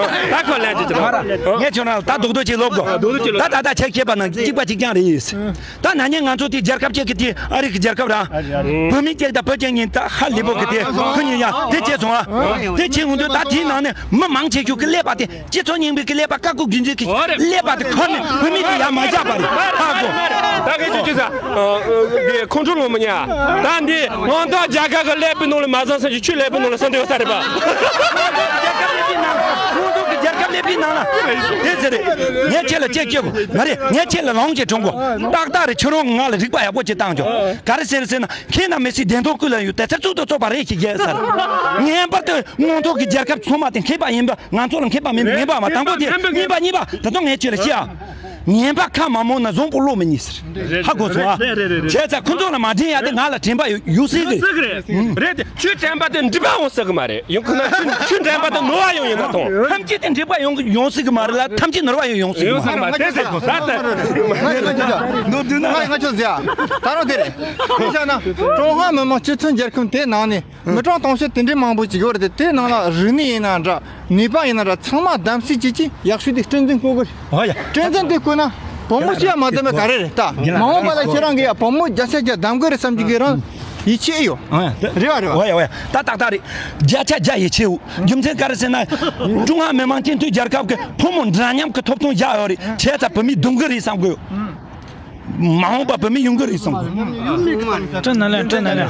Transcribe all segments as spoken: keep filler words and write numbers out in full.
ད་ཁོ་ལན་ཅིག་ཅིག་ལ། ངས་ཁྱོད་རང་ལ་ད་རྡོག་རྡོག་ཅིག་ལོབ་དགོ། ད་ད་ལྟ་ཁྱེད་ཁྱེད་པ་ནང་གཅིག་པ་གཅིག་རྐྱང་རེད། ད་ན་ནིང་ང་ཚོ་དེ་རྒྱལ་ཁབ་ཅིག་གི་དེ་ཨ་རི་གི་རྒྱལ་ཁབ་ར། བོད་མི་གཅིག་དང་བོད་ཅན་གཉིས་ད་ཧ་ལས་པོ་གི་དེ་ཁོ་གཉིས་ཡང་དེ་བྱས་སོང་ཨ། དེ་བྱས་འོང་དུས་ད་དེའི་ནང་ནས་མི་མང་ཆེ་ཤོས་ཀྱི་ཀླད་པ་དེ་སྤྱི་ཚོགས་རྙིང་པའི་ཀྱི་ཀླད་པ་བཀའ་བཀོད་རྒྱུད་འཛིན་གྱི་ཀླད་པ་དེ་ཁོ་ནས་བོད་མི་དེ་ཡར་མ་བཞག་པ་རེད། ཧ་གོ། ད་གི་ཅི་ཅི་ཟ། འདི་ཁོང་ཁྲོ་ལངས་མི་ཉན། ད་འདི་དབང་ཐང་རྒྱལ་ཁབ་ཀྱི་ཀླད་པའི་ནང་ལ་མ་བཟང་ས་ཞིག་ཆུ་ཀླད་པའི་ནང་ལ་སོང་འདི་ཡོད་ས་རེད་པ། ཁོང་ཚོ་གི་རྒྱལ་ཁབ་ཀླད་པའི་ནང་ལ་དེ་ཟེར་རེད། ངས་ཁྱེད་ལ་ཅེས་སྐྱེ་དགོས་མ་རེད། ངས་ཁྱེད་ལ་ལོངས་སྤྱོད་གྲོང་དགོས། ཏག་ཏག་རེད། ཁྱོད་རང་ང་ལ་རིག་པ་ཡག་པོ་ཅིག་བཏང་ཆོག་ག་རེ་ཟེར་ཟེར་ན་ཁྱེད་རྣམས་མི་སྲིད་བདེན་མཐོང་ཀུན་ལ་ཡོད་དེ་ཚེ་གཙུག་ཏུ་བཙོག་པ་རེད་ཅེས་རྒྱལ་ཟེར། ངེས་པར་དུ་མངོན་མཐོ་གི་རྒྱལ་ཁབ་ཚང་མ་དེ་མཁས་པ་ཡིན་པ་ང་ཚོ་ལ་མཁས་པ་མིན་མེད་པ་མ་དང་པོ་དེ་གཉིས་པ་གཉིས་པ་ད་དུང་ངས་ཁྱོད་ལ་བཤད་ཨ། ངན་པ་ཁ་མ་མང་ན་བཟང་པོ་བློ་མི་ཉེས་ཟེར། ཧ་གོ་སོང་ཨ། རེད་རེད་རེད་རེད། བྱས་ཙང་ཁོ་ཚོ་ལ་མ་དྲན་ཡ་དེ་ང་ལ་དྲན་པ་ཡོང་སྲིད་གི་རེད། རེད་དེ་ཁྱོད་དྲན་པ་དེ་འགྲིག་པ་ཡོང་སྲིད་གི་མ་རེད། ཡང་ཁོ་ན་ཁྱོད་ཁྱོད་དྲན་པ་དེ་ནོར་བ་ཡོང་ཡིན་ན་ཐོང་། ཐམས་ཅད་དེ་འགྲིག་པ་ཡོང་ཡོང་སྲིད་གི་མ་རེད་ལ། ཐམས་ཅད་ནོར་བ་ཡོང་ཡོང་སྲིད་གི་མ་རེད། ཡོང་སྲིད་གི་མ་རེད། དེ་ཟེར་གོ་ད་ལྟ་ནོར་འདུག་ན་ང་ཆོ་ཟེར་ཨ། ད་རུང་དེ་རེད། ཁྱོད་བྱས་ན་ཀྲུང་ཧྭ་མི་དམངས་སྤྱི་མཐུན་རྒྱལ་ཁབ་དེ་ནང་ནས། མི་གྲངས་དུང་ཕྱུར་དེ་འདྲའི་མང་པོ་ཅིག་ཡོད་རེད་དེ། དེའི་ནང་ལ་རིག་གནས་ཡིན་ན་འདྲ། ནུས་པ་ཡིན་ན་འདྲ། ཚང་མ་གདམ་གསེས་བྱེད་ཀྱི་ཡག་ཤོས་དེ་སྲིད་འཛིན་བསྐོ་དགོས་རེད། ཨོ་ཡ། སྲིད་འཛིན་དེ་བསྐོས་ན་བུ་མོ་གཅིག་ཡང་མ་གདམ་པ་ག་རེ་རེད་ད། མ་འོངས་པ་ལ་ཁྱེད་རང་གིས་ཡ་བུ་མོ་བརྒྱ་ཆ་བརྒྱ་གདམ་དགོས་རེད་བསམ་གྱི་གི་རང་ཡིད་ཆེས་ཡོད། ཨོ་ཡ། རེད་བ་རེད་བ། ཨོ་ཡ་ཨོ་ཡ། ད་ཏག་ཏག་རེད། བརྒྱ་ཆ་བརྒྱ་ཡིད་ཆེས་འོ། རྒྱུ་མཚན་ག་རེ་ཟེར་ན། ཀྲུང་ཧྭ་མི་དམངས་སྤྱི་མཐུན་རྒྱལ་ཁབ་ཀྱི་ཕོ་མོ་འདྲ་མཉམ་གྱི་ཐོབ་ཐང་བཞག་ཡོད་རེད། བྱས་ཙང་བུད་མེད་སྡུག་གི་རེད་བསམ་དགོས། མ་འོངས་པ་བུད་མེད་ཡོང་གི་རེད་བསམ་གི། སྤྲིན་ནང་ལ་སྤྲིན་ནང་ལ།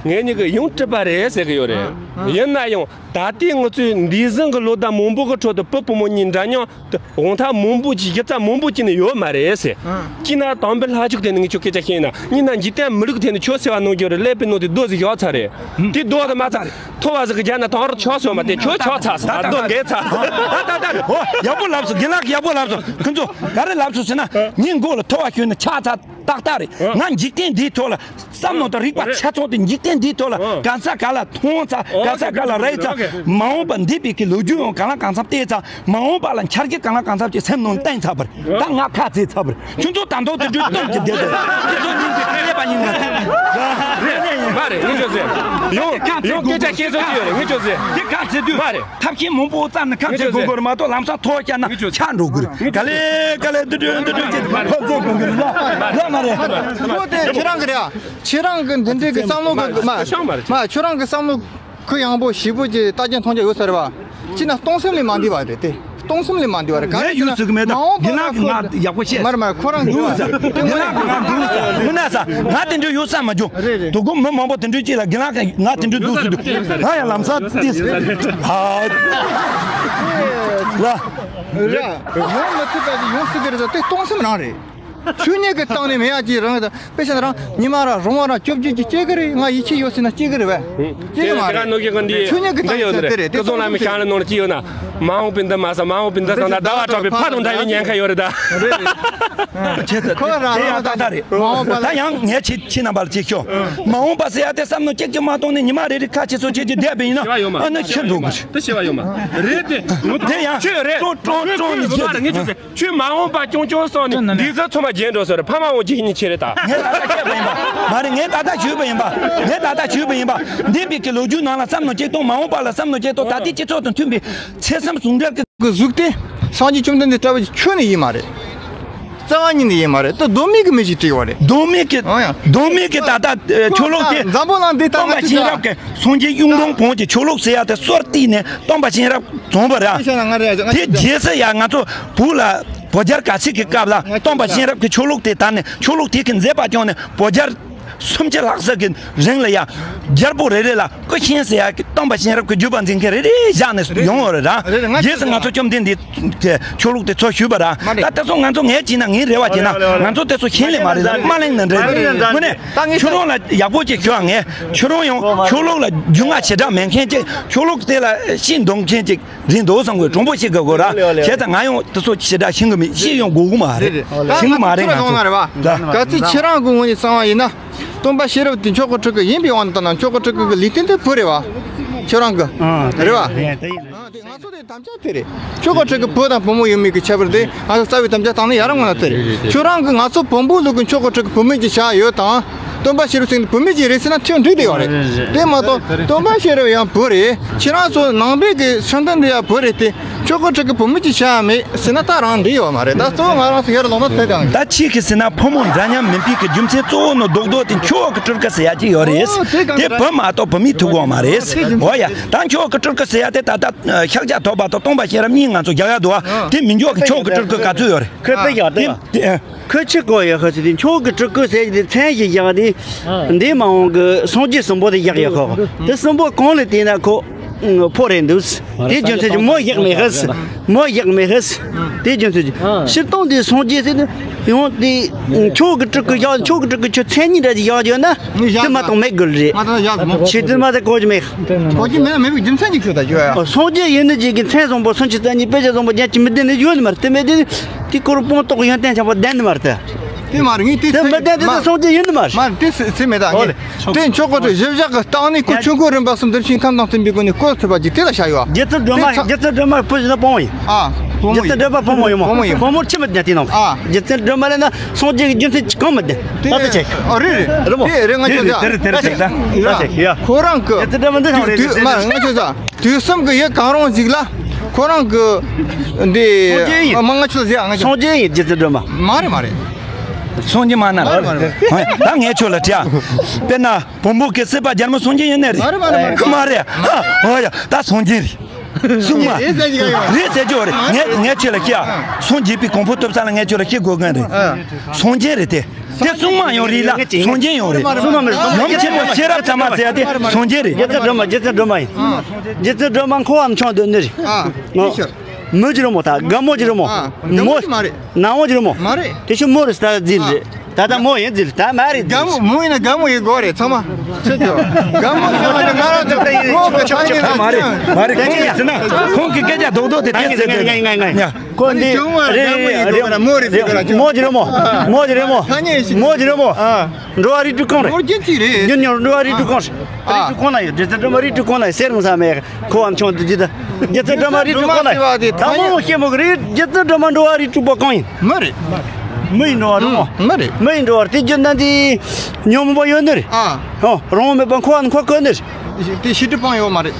ངེད་གཉིས་ཀྱིས་ཡང་སྲིད་པ་རེད་ཟེར་གི་ཡོད་རེད། ཡིན་ན་ཡང་ད་ལྟའི་ང་ཚོའི་འདས་ཟིན་གྱི་ལོ་ཟླ་མང་པོ་གི་ཁྲོད་དུ་བུ་བུ་མོ་གཉིས་འདྲ་མཉམ་དུ་དབང་ཐང་མང་པོ་ཅིག་གཞི་རྩ་མང་པོ་ཅིག་ནས་ཡོད་མ་རེད་ཟེར། གཅིག་ན་དམ་པའི་ལྷ་ཆོས་ཐད་ནས་ངས་ཁྱོད་སྐད་ཆ་བཤད་ན། གཉིས་ན་འཇིག་རྟེན་མི་ལུགས་ཐད་ནས་ཁྱོད་ཟེར་བ་གནང་རྒྱུ་རེད། ཀླད་པའི་ནང་དེ་རྡོ་ཟིག་བཞག་ཚར་རེད། དེ་རྡོ་དེ་མ་ཚར། མཐོ་བ་ཟིག་གི་རྒྱབ་ན་དང་རུ་ཆོག་སོང་མ་དེ་ཁྱོད་ཆོག་ཚར་སོང་། ད་རྡོ་འགས་ཚར་སོང་། ད་ད་ད་རེད། ཨོ་ཡག་པོ་ལབ་སོང་། རྒན་ལགས་ཡག་པོ་ལབ་སོང་། ཁོང་ཚོ་ག་རེ་ལབ་སོང་ཟེར་ན། ངའི་མགོ་ལ་མཐོ་བ་ཞོན་ན་ཆག་ཚར། ཏག་ཏག་རེད། ང་འཇིག་རྟེན་འདིའི་ཐོག་ལ་བསམ་བློ་དང་རིག་པ་ཆ་ཚང་དེ་འཇིག་རྟེན་འདིའི་ཐོག་ལ་གང་ས་ག་ལ་མཐོང་ཚར། གང་ས་ག་ལ་རེད་ཚར། མ་འོངས་པ་འདས་པའི་གི་ལོ་རྒྱུས་ཡང་གང་ལ་གང་འཚམ་བལྟས་ཚར། མ་འོངས་པ་ལ་འཆར་གཞི་གང་ལ་གང་འཚམ་ཅིག་སེམས་ནང་བཏིང་ཚར་བར། ད་ང་ཁ་བརྩེ་ཚར་བར། ཁྱོད་ཚོ་ད་དུང་དེ་འདྲའི་སྟོབས་ཀྱི་བསྡད་དེ། ཁྱོད་ཚོ་གཉིས་ཀྱི་ཀླད་པ་གཉིས་ང་། རེད་མ་རེད། ངས་ཁྱོད་ཟེར། ཡང་ཡང་སྐད་ཆ་བཤད་ཚོད་ཅིག་ཡོད་རེད། ངས་ཁྱོད་ཟེར། དེ་ཁ་བརྩེ་དུས། མ་རེད། ཐབས་ཤེས་མང་པོ་བརྩམས་ནས་ཁ་བརྩེ་དགོས་དགོས་རེད་མ་གཏོགས་ལམ་སང་ཐོག་བཀྱག་ན་ཆག་འགྲོ་དགོས་རེད། ག་ལེ་ག་ལེ་འདི་འདྲ་འདི་འདྲ་བྱས་ཁ་བརྩེ་དགོས་ཀྱི་རེད་ལ། ལ་མ་རེད། ཁོ་དེ་ཁྱེད་རང་གི་རེད་ཨ། ཁྱེད་རང་གི་འདི་འདྲའི་གི་བསམ་བློ་གི་མ་མ་ཁྱོད་རང་གི་བསམ་བློ། ཁོ་ཡང་པོ་ཞིབ་པོ་ཅིག་ལྟ་རྒྱ་མཐོང་རྒྱ་ཡོད་ས་རེད་བ། ཅི་ན་སྟོང་སེམས་ལས་མ་འདས་པ་རེད་དེ། སྟོང་སེམས་ལས་མ་འདས་པ་རེད། གང་ངས་ཡོད་ཟེར་གི་མེད་ད། མ་འོངས་པ་རྒན་ལགས་ལ་ཁོ་ང་ཡག་པོ་བཤད། མར་མར་ཁོ་རང་འདུག་ཟེར། རྒན་ལགས་ང་འདུག་ཟེར། ངུ་ན་ཟེར། ང་དེ་འདྲ་ཡོད་ས་མ་བྱུང་། རེད་རེད། དོ་དགོང་མི་མང་པོ་དེ་འདྲ་ཅིག་ལ་རྒན་ལགས་ང་དེ་འདྲ་འདུག་ཟེར་དུས། ང་ཡང་ལམ་སང་ཏིས། ཧ། ལ། ར། ཡོང་མི་ཐུབ་པ་ཞིག་ཡོང་སྲིད་གི་རེད་ཟེར་དེ་སྟོང་སེམས་རང་རེད། ཆོས་ཉིད་ཀྱི་སྟེང་ནས་མེད་ཡ་ཅིག་རང་དཔེ་བྱས་ན་རང་ཉི་མ་རང་རོང་བ་རང་བཅོ་བརྒྱད་ཅིག་སྐྱེ་གི་རེད། ང་ཡིད་ཆེས་ཡོད་ཟེར་ན་སྐྱེ་གི་རེད་བས། སྐྱེ་གི་མ་རེད། ཆོས་ཉིད་ཀྱི་སྟེང་ནས་ཟེར་དེ་རེད། དེ་ཀུན་རྫོང་བླ་མའི་ཞལ་ལ་ནང་ལ་ཅི་ཡོད་ན། མ་འོངས་པའི་འདི་མ་ཟ། མ་འོངས་པའི་འདི་ཟ་ན་ཟླ་བ་གྲགས་པའི་ཕ་དང་འདྲ་བའི་ཉེན་ཁ་ཡོད་རེད་ད། ཁོ་རང་རང་ད་ད་རེད། ད་ཡང་ངས་ཁྱེད་ཁྱེད་རྣམ་པ་ལ་ཅིག་ཤོག་མ་འོངས་པ་ཟེར་ཡ་དེ་བསམ་མནོ་ཅིག་ཅིག་མ་གཏོང་ནས་ཉི་མ་རེ་རེ་ཁ་ཆེ་ཚོ་ཆེ་ཆེ་བསྡད་པ་ཡིན་ན། ཨ་ནི་ཤི་འགྲོ་གི་རེད། དེ་ཡང་ཀྲོང་ཀྲོང་ཀྲོང་ནི་ཁྱེད། ཁྱོད་མ་འོངས་པ་སྐྱོང་སྐྱོང་སོང་ནས་འདི་ཚོ་ཚང་མ་རྗེས་འགྲོ་སོང་རེད། ཕ་མ་འོང་རྗེས་ཉིན་ཆེ་རེད་ད། ངས་ད་ལྟ་བཤད་པ་ཡིན་པ་མ་རེད། ངས་ད་ལྟ་ཞུས་པ་ཡིན་པ། ངས་ད་ལྟ་ཞུས་པ་ཡིན་པ། འདས་པའི་གི་ལོ་རྒྱུས་ནང་ལ་བསམ་མནོ་སྐྱེ་སྟངས། མ་འོངས་པ་ལ་བསམ་མནོ་སྐྱེ་སྟངས། ད་ལྟའི་སྤྱི་ཚོགས་དང་མཐུན་པའི་ཚེ་བསམ་ཟུང་འབྲེལ་གྱི་གཟུགས་དེ་སངས་རྒྱས་བཅོམ་ལྡན་འདས་ལྟ་བུ་ཁྱོན་ནས་ཡིན་མ་རེད། རྩ་བ་ཉིད་ནས་ཡིན་མ་རེད། ད་གདོད་མའི་གི་མི་ཞིག་བྲིས་པ་རེད། གདོད་མའི་གི་ཨང་ཡང་། གདོད་མའི་གི་ད་ལྟ་ཆོས་ལུགས་དེ་འཛམ་བུ་གླིང་འདི་ལྟ་སྟོན་པ་ན་ཅི་ཆེན་རབ་ཀྱི་སངས་རྒྱས་གཡུང་དྲུང་བོན་གྱི་ཆོས་ལུགས་ཟེར་ཡ་དེ་སྲོལ་བཏོད་ནས་སྟོན་པ་ཆེན་རབ་བྱུང་བ་ར། དེ་རྗེས་སུ་ཡང་ང་ཚོ་བོད་ལ་བོད་རྒྱལ་ག་ཚོད་ཀྱི་སྐབས་ལ་སྟོན་པ་ཆེན་རབ་ཀྱི་ཆོས་ལུགས་དེ་དར་ནས་ཆོས་ལུགས་དེ་གི་མཛད་པ་བསྐྱངས་ནས་བོད་རྒྱལ་སུམ་ཅུ་ལྷག་ཙམ་གྱི་རིང་ལ་ཡང་རྒྱལ་པོ་རེ་རེ་ལ་སྐུ་ཆེན་ཟེར་ཡ་གི་སྟོན་པ་ཆེན་རབ་ཀྱི་བརྒྱུད་པ་འཛིན་མཁན་རེ་རེ་བཞག་ནས་ཡོང་བ་རེད་ར། རེད་རེད། ང་རྗེས་སུ་ང་ཚོ་བཅོམ་ལྡན་འདས་ཀྱི་ཆོས་ལུགས་དེ་ཚོ་ཞུས་པ་ར། མ་རེད། ད་ལྟ་སོང་ང་ཚོ་ངས་བྱས་ན་ངའི་རེ་བ་བྱས་ན་ང་ཚོ་དེ་ཚོ་ཤེས་ལེ་མ་རེད་ལ་མ་གླེང་ན་འདྲ། དངོས་གནས་ཁྱོད་རང་ལ་ཡག་པོ་ཅིག་ཞུ་ཨ། ངས་ཁྱོད་རང་ཡང་ཆོས་ལུགས་ལ་རྒྱུས་མངའ་ཞེ་དྲག་མེད་མཁན་ཅིག་ཆོས་ལུགས་དེ་ལ་ཤིན་འདོང་མཁན་ཅིག་རེད་འདུག་བསམ་གི། དྲང་པོ་བཤད་དགོས་གོ་ར། བྱས་ཙང་ང་ཡང་དེ་ཚོ་ཞེ་དྲག་ཤེས་གི་མེད། ཤེས་ཡང་དགོས་གི་མ་རེད། ཤེས་གི་མ་རེད་ང་ཚོ། ག་ཚོད་ཁྱེད་རང་གི་ངོས་ནས་བསམ་བ་ཡིན་ན། སྟོན་པ་ཤེས་རབ་དེ་མཆོག་གི་སྤྲུལ་སྐུ་ཡིན་པའི་དབང་དུ་བཏང་ན་མཆོག་གི་སྤྲུལ་སྐུ་གི་ལུས་རྟེན་དེ་བུ་རེད་བ། ཁྱོད་རང་གི་རེད་བ། དེ་ང་ཚོ་དེ་དམ་བཅའ་དེ་རེད། མཆོག་གི་སྤྲུལ་སྐུ་བུ་དང་བུ་མོ་ཡིན་མིན་གྱི་ཁྱད་པར་དེ་ང་ཚོ་རྩ་བའི་དམ་བཅའ་བཏང་ན་ཡ་རང་ངོ་ན་དེ་རེད། ཁྱོད་རང་གི་ང་ཚོ་བོན་པོ་ལུགས་ཀྱི་མཆོག་གི་སྤྲུལ་སྐུ་བུད་མེད་ཅིག་བཞག་ཡོད་དང་། སྟོན་པ་ཤེས་རབ་ཟེར་ནི་བུད་མེད་ཅིག་རེད་ཟེར་ན་ཁྱོད་འགྲིག་བསྡད་ཡོད་རེད། དེ་མ་གཏོགས་སྟོན་པ་ཤེས་རབ་ཡང་བུ་རེད། ཁྱེད་རང་ཚོ་ནང་པའི་གི་ཤིང་རྟ་འདི་ཡང་བུ་རེད་དེ། མཆོག་གི་སྤྲུལ་སྐུ་བུད་མེད་ཅིག་བཞག་མེད་ཟེར་ན་ད་རང་འགྲིག་ཡོད་མ་རེད། ད་གཙོ་བོ་ང་རང་ཚོ་ཡར་ལོག་ན་དེ་དང་། ད་ཁྱེད་ཀྱིས་ཟེར་ན་ཕོ་མོ་འདྲ་མཉམ་མིན་པའི་གི་རྒྱུ་མཚན་གཙོ་བོ་ནི་རྡོག་རྡོག་དེ་མཆོག་གི་སྤྲུལ་སྐུ་ཟེར་ཡ་ཅིག་ཡོད་རེད། ཨོ་དེ་གང་དེ་འདྲ། བུ་མ་གཏོགས་བུད་མེད་ཐུག་གོ་མ་རེད། ཨོ་ཡ། ད་མཆོག་གི་སྤྲུལ་སྐུ་ཟེར་ཡ་དེ་ད་ལྟ་ཤཱཀྱ་ཐུབ་པ་དང་སྟོན་པ་ཤེས་རབ་གཉིས་ང་ཚོ་རྒྱག་ཡ་འདུག་ཨ། དེ་མི་མཆོག་གི་མཆོག་གི་སྤྲུལ་སྐུ་ག་ཚོད་ཡོད་རེད། ཁོས་དཔེ་ཡག་དེ་ཡ། དེ་ཁོས་ཆི་གོ་ཡོད་ཁ་ཚུལ་དེ་མཆོག་གི་སྤྲུལ་སྐུ་ཟེར་གྱི་དེ་མཚན་ཞིག་བཞག་དེ། འདི་མ་འོངས་གི་སངས་རྒྱས་གསུམ་པོ་དེ་བཞག་ཡོད་ཁོ། དེ་གསུམ་པོ་གང་ལ་བལྟས་ན་ཁོ། ཕོ་རེད་འདུག་དེའི་རྒྱུ་མཚན་གྱིས་མོ་བཞག་མེད་ཧེ། མོ་བཞག་མེད་ཧེ། དེའི་རྒྱུ་མཚན་གྱིས་སྤྱིར་བཏང་དེ་སངས་རྒྱས་ཟེར་ནས་ཡང་དེ་མཆོག་གི་སྤྲུལ་སྐུ་བཞག་མཆོག་གི་སྤྲུལ་སྐུ་ཁྱོད་མཚན་ཉིད་འདྲ་ཞིག་བཞག་ཡོད་ན་དེ་མ་གཏོགས་མེད་དགོས་རེད། ང་ད་བཞག་མོ་ཆེ་དེ་མ་ཟད་གོ་རྒྱུ་མེད། གོ་རྒྱུ་མེད་ན་མེད་པའི་རྒྱུ་མཚན་གྱིས་ཁྱོད་ད་ཞུ་ཡ། སངས་རྒྱས་ཡིན་ནི་ཅིག་གི་མཚན་བཟང་པོ་སུམ་ཅུ་རྩ་གཉིས་དཔེ་བྱད་བཟང་པོ་རྒྱན་གྱི་མི་ལྡན་ནི་ཡོད་ནི་མ་རེད། དེ་མེད་དེ་དེ་སྐོར་སྤངས་རྟོགས་ཡོན་ཏན་ཆེན་པོ་ལྡན་ནི་མ་རེད། དེ་མ་རེད། ངས་དེ་དེ་མི་ལྡན་དེ་ད་སངས་རྒྱས་ཡིན་ནི་མ་རེད། མ་རེད། དེ་སེ་སེ་མེད་ད། ངས་དེ་མཆོག་གི་སྤྲུལ་བཞི་བཞག་གི་སྟེང་ནས་ཁོ་ཆོས་འཁོར་རིམ་པ་གསུམ་འདིར་ཞིང་ཁམས་དང་བསྟུན་པའི་སྒོ་ནས་བཀོལ་ཐུབ་པ་ཅིག་དེ་ལ་བྱ་ཡོད། རྗེ་བཙུན་སྒྲོལ་མ། རྗེ་བཙུན་སྒྲོལ་མ་བུ་ཡིན་ན་སྤོང་བ་ཡིན། ཨ། སྤོང་བ་ཡིན། རྗེ་བཙུན་སྒྲོལ་མ་སྤོང་བ་ཡིན་མོ། སྤོང་བ་ཡིན། སྤོང་བ་ཆི་མི་ཉན་དེ་ནང་། ཨ། རྗེ་བཙུན་སྒྲོལ་མ་ལ་ན་སངས་རྒྱས་ཀྱི་རྒྱུ་མཚན་གང་མི་ལྡན། ད་ལྟ་ཆེ། ཨ་རེད་རེད། རེད་མོ། དེ་རེད། ང་ཆོས་ཟ། དེ་རེད། དེ་རེད། དེ་རེད། ད་ཆེ། ཡ། ཁོ་རང་གི་རྗེ་བཙུན་སྒྲོལ་མ་འདི་ཚང་རེད། དུས་མ་ང་ཆོས་ཟ། དུས་གསུམ་གྱི་ཡུལ་གང་རུང་ཞིག་ལ་ཁོ་རང་གི་འདི་སངས་རྒྱས་ཡིན། མ་ང་ཆོས་ཟ། ང་ཆོས། སངས་རྒྱས་ཡིན། རྗེ་བཙུན་སྒྲོལ་མ། མ་རེད། མ་རེད། སངས་རྒྱས་མ་ན། མ་རེད། མ་རེད། ད་ངས་ཁྱོད་ལ་དྲིས་ཨ། དཔེར་ན་བོན་པོ་གི་སྲིད་པ་རྒྱལ་མོ་སངས་རྒྱས་ཡིན་ནི་རེད། མ་རེད། མ་རེད། མ་རེད། མ་རེད། ཧ། ཨོ་ཡ། ད་སངས་རྒྱས་རེད། སྲུང་མ་རེད་ཟེར་གྱི་ཡོད། རེད་ཟེར་གྱི་ཡོད་རེད། ངས་ངས་ཁྱོད་ལ་ཁྱེད་ཨ། སངས་རྒྱས་པའི་གོ་འཕང་ཐོབ་ས་ལ་ངས་ཁྱོད་ལ་ཁྱེད་དགོས་མཁན་རེད། ཨ། སངས་རྒྱས་རེད་དེ། དེ་སྲུང་མ་ཡང་རེད་ལ་སངས་རྒྱས་ཡང་རེད། སྲུང་མ་མེད། ཡུམ་ཆེན་མོ་ཤེས་རབ་བྱམས་མ་ཟེར་ཡ་དེ་སངས་རྒྱས་རེད། རྗེ་བཙུན་སྒྲོལ་མ། རྗེ་བཙུན་སྒྲོལ་མ་ཡིན། རྗེ་བཙུན་སྒྲོལ་མ་འཁོར་བ་མཆོང་འདོད་ནི་རེད། ཨ། མོ་གྱི་རི་མོ། ད་དགའ་མོ་གྱི་རི་མོ། ཨ། དགའ་མོ་མོ། མ་རེད། ནག་མོ་གྱི་རི་མོ། མ་རེད། དེ་ཆུ་མོ་རེད། ད་རྫིལ་རེད། ད་ལྟ་མོ་ཡིན་རྫིལ། ད་མ་རེད། དགའ་མོ་མོ་ཡིན་ན་དགའ་མོ་ཡིན་དགོས་རེད། ཚང་མ་ཆེ་ཆེ། དགའ་མོ་ཟེར་བ་ནི་ང་རང་ཚོ་ངོ་གི་ཆ་ནས་མ་རེད། མ་རེད། ཁོང་གིས་ཟེར་ན་ཁོང་གི་སྐད་ཆ་རྡོག་རྡོག་དེ་དེ་ཟེར་དེ། ཁོ་འདི་རེད་རེད། མོ་གྱི་རི་མོ། མོ་གྱི་རི་མོ། མོ་གྱི་རི་མོ། འགྲོ་བ་རིགས་དྲུག་གང་རེད། མོ་རྒྱན་ཅིག་རེད། རྒྱུན་ཡང་འགྲོ་བ་རིགས་དྲུག་གང་རེད། རིགས་དྲུག་གང་ན་ཡོད། རྗེ་བཙུན་སྒྲོལ་མ་རིགས་དྲུག་གང་ན་ཡོད། གསེར་དངུལ་ས་མེད། ཁོ་བ་མཆོང་དུ་ཇི་ལྟ། རྗེ་བཙུན་སྒྲོལ་མ་རིགས་དྲུག་གང་ན་ཡོད། ད་མོ་མོ་ཤེས་མོ་གི་རེད། རྗེ་བཙུན་སྒྲོལ་མ་འགྲོ་བ་རིགས་དྲུག་པ་གང་ཡིན། མི་རེད། མི་ཡིན་འགྲོ་བ་རུང་མོ། མི་རེད། མི་ཡིན་འགྲོ་བ་དེ་རྒྱུན་ལྡན་དེ་ཉོན་མོངས་པ་ཡོད་ནི་རེད། ཨ། ཧོ། རང་དབང་མེད་པ་འཁོར་བ་ནི་འཁོར་དགོས་ནི་རེད། དེ་ཤི་དྲི་སྤང་ཡོད་མ་རེད།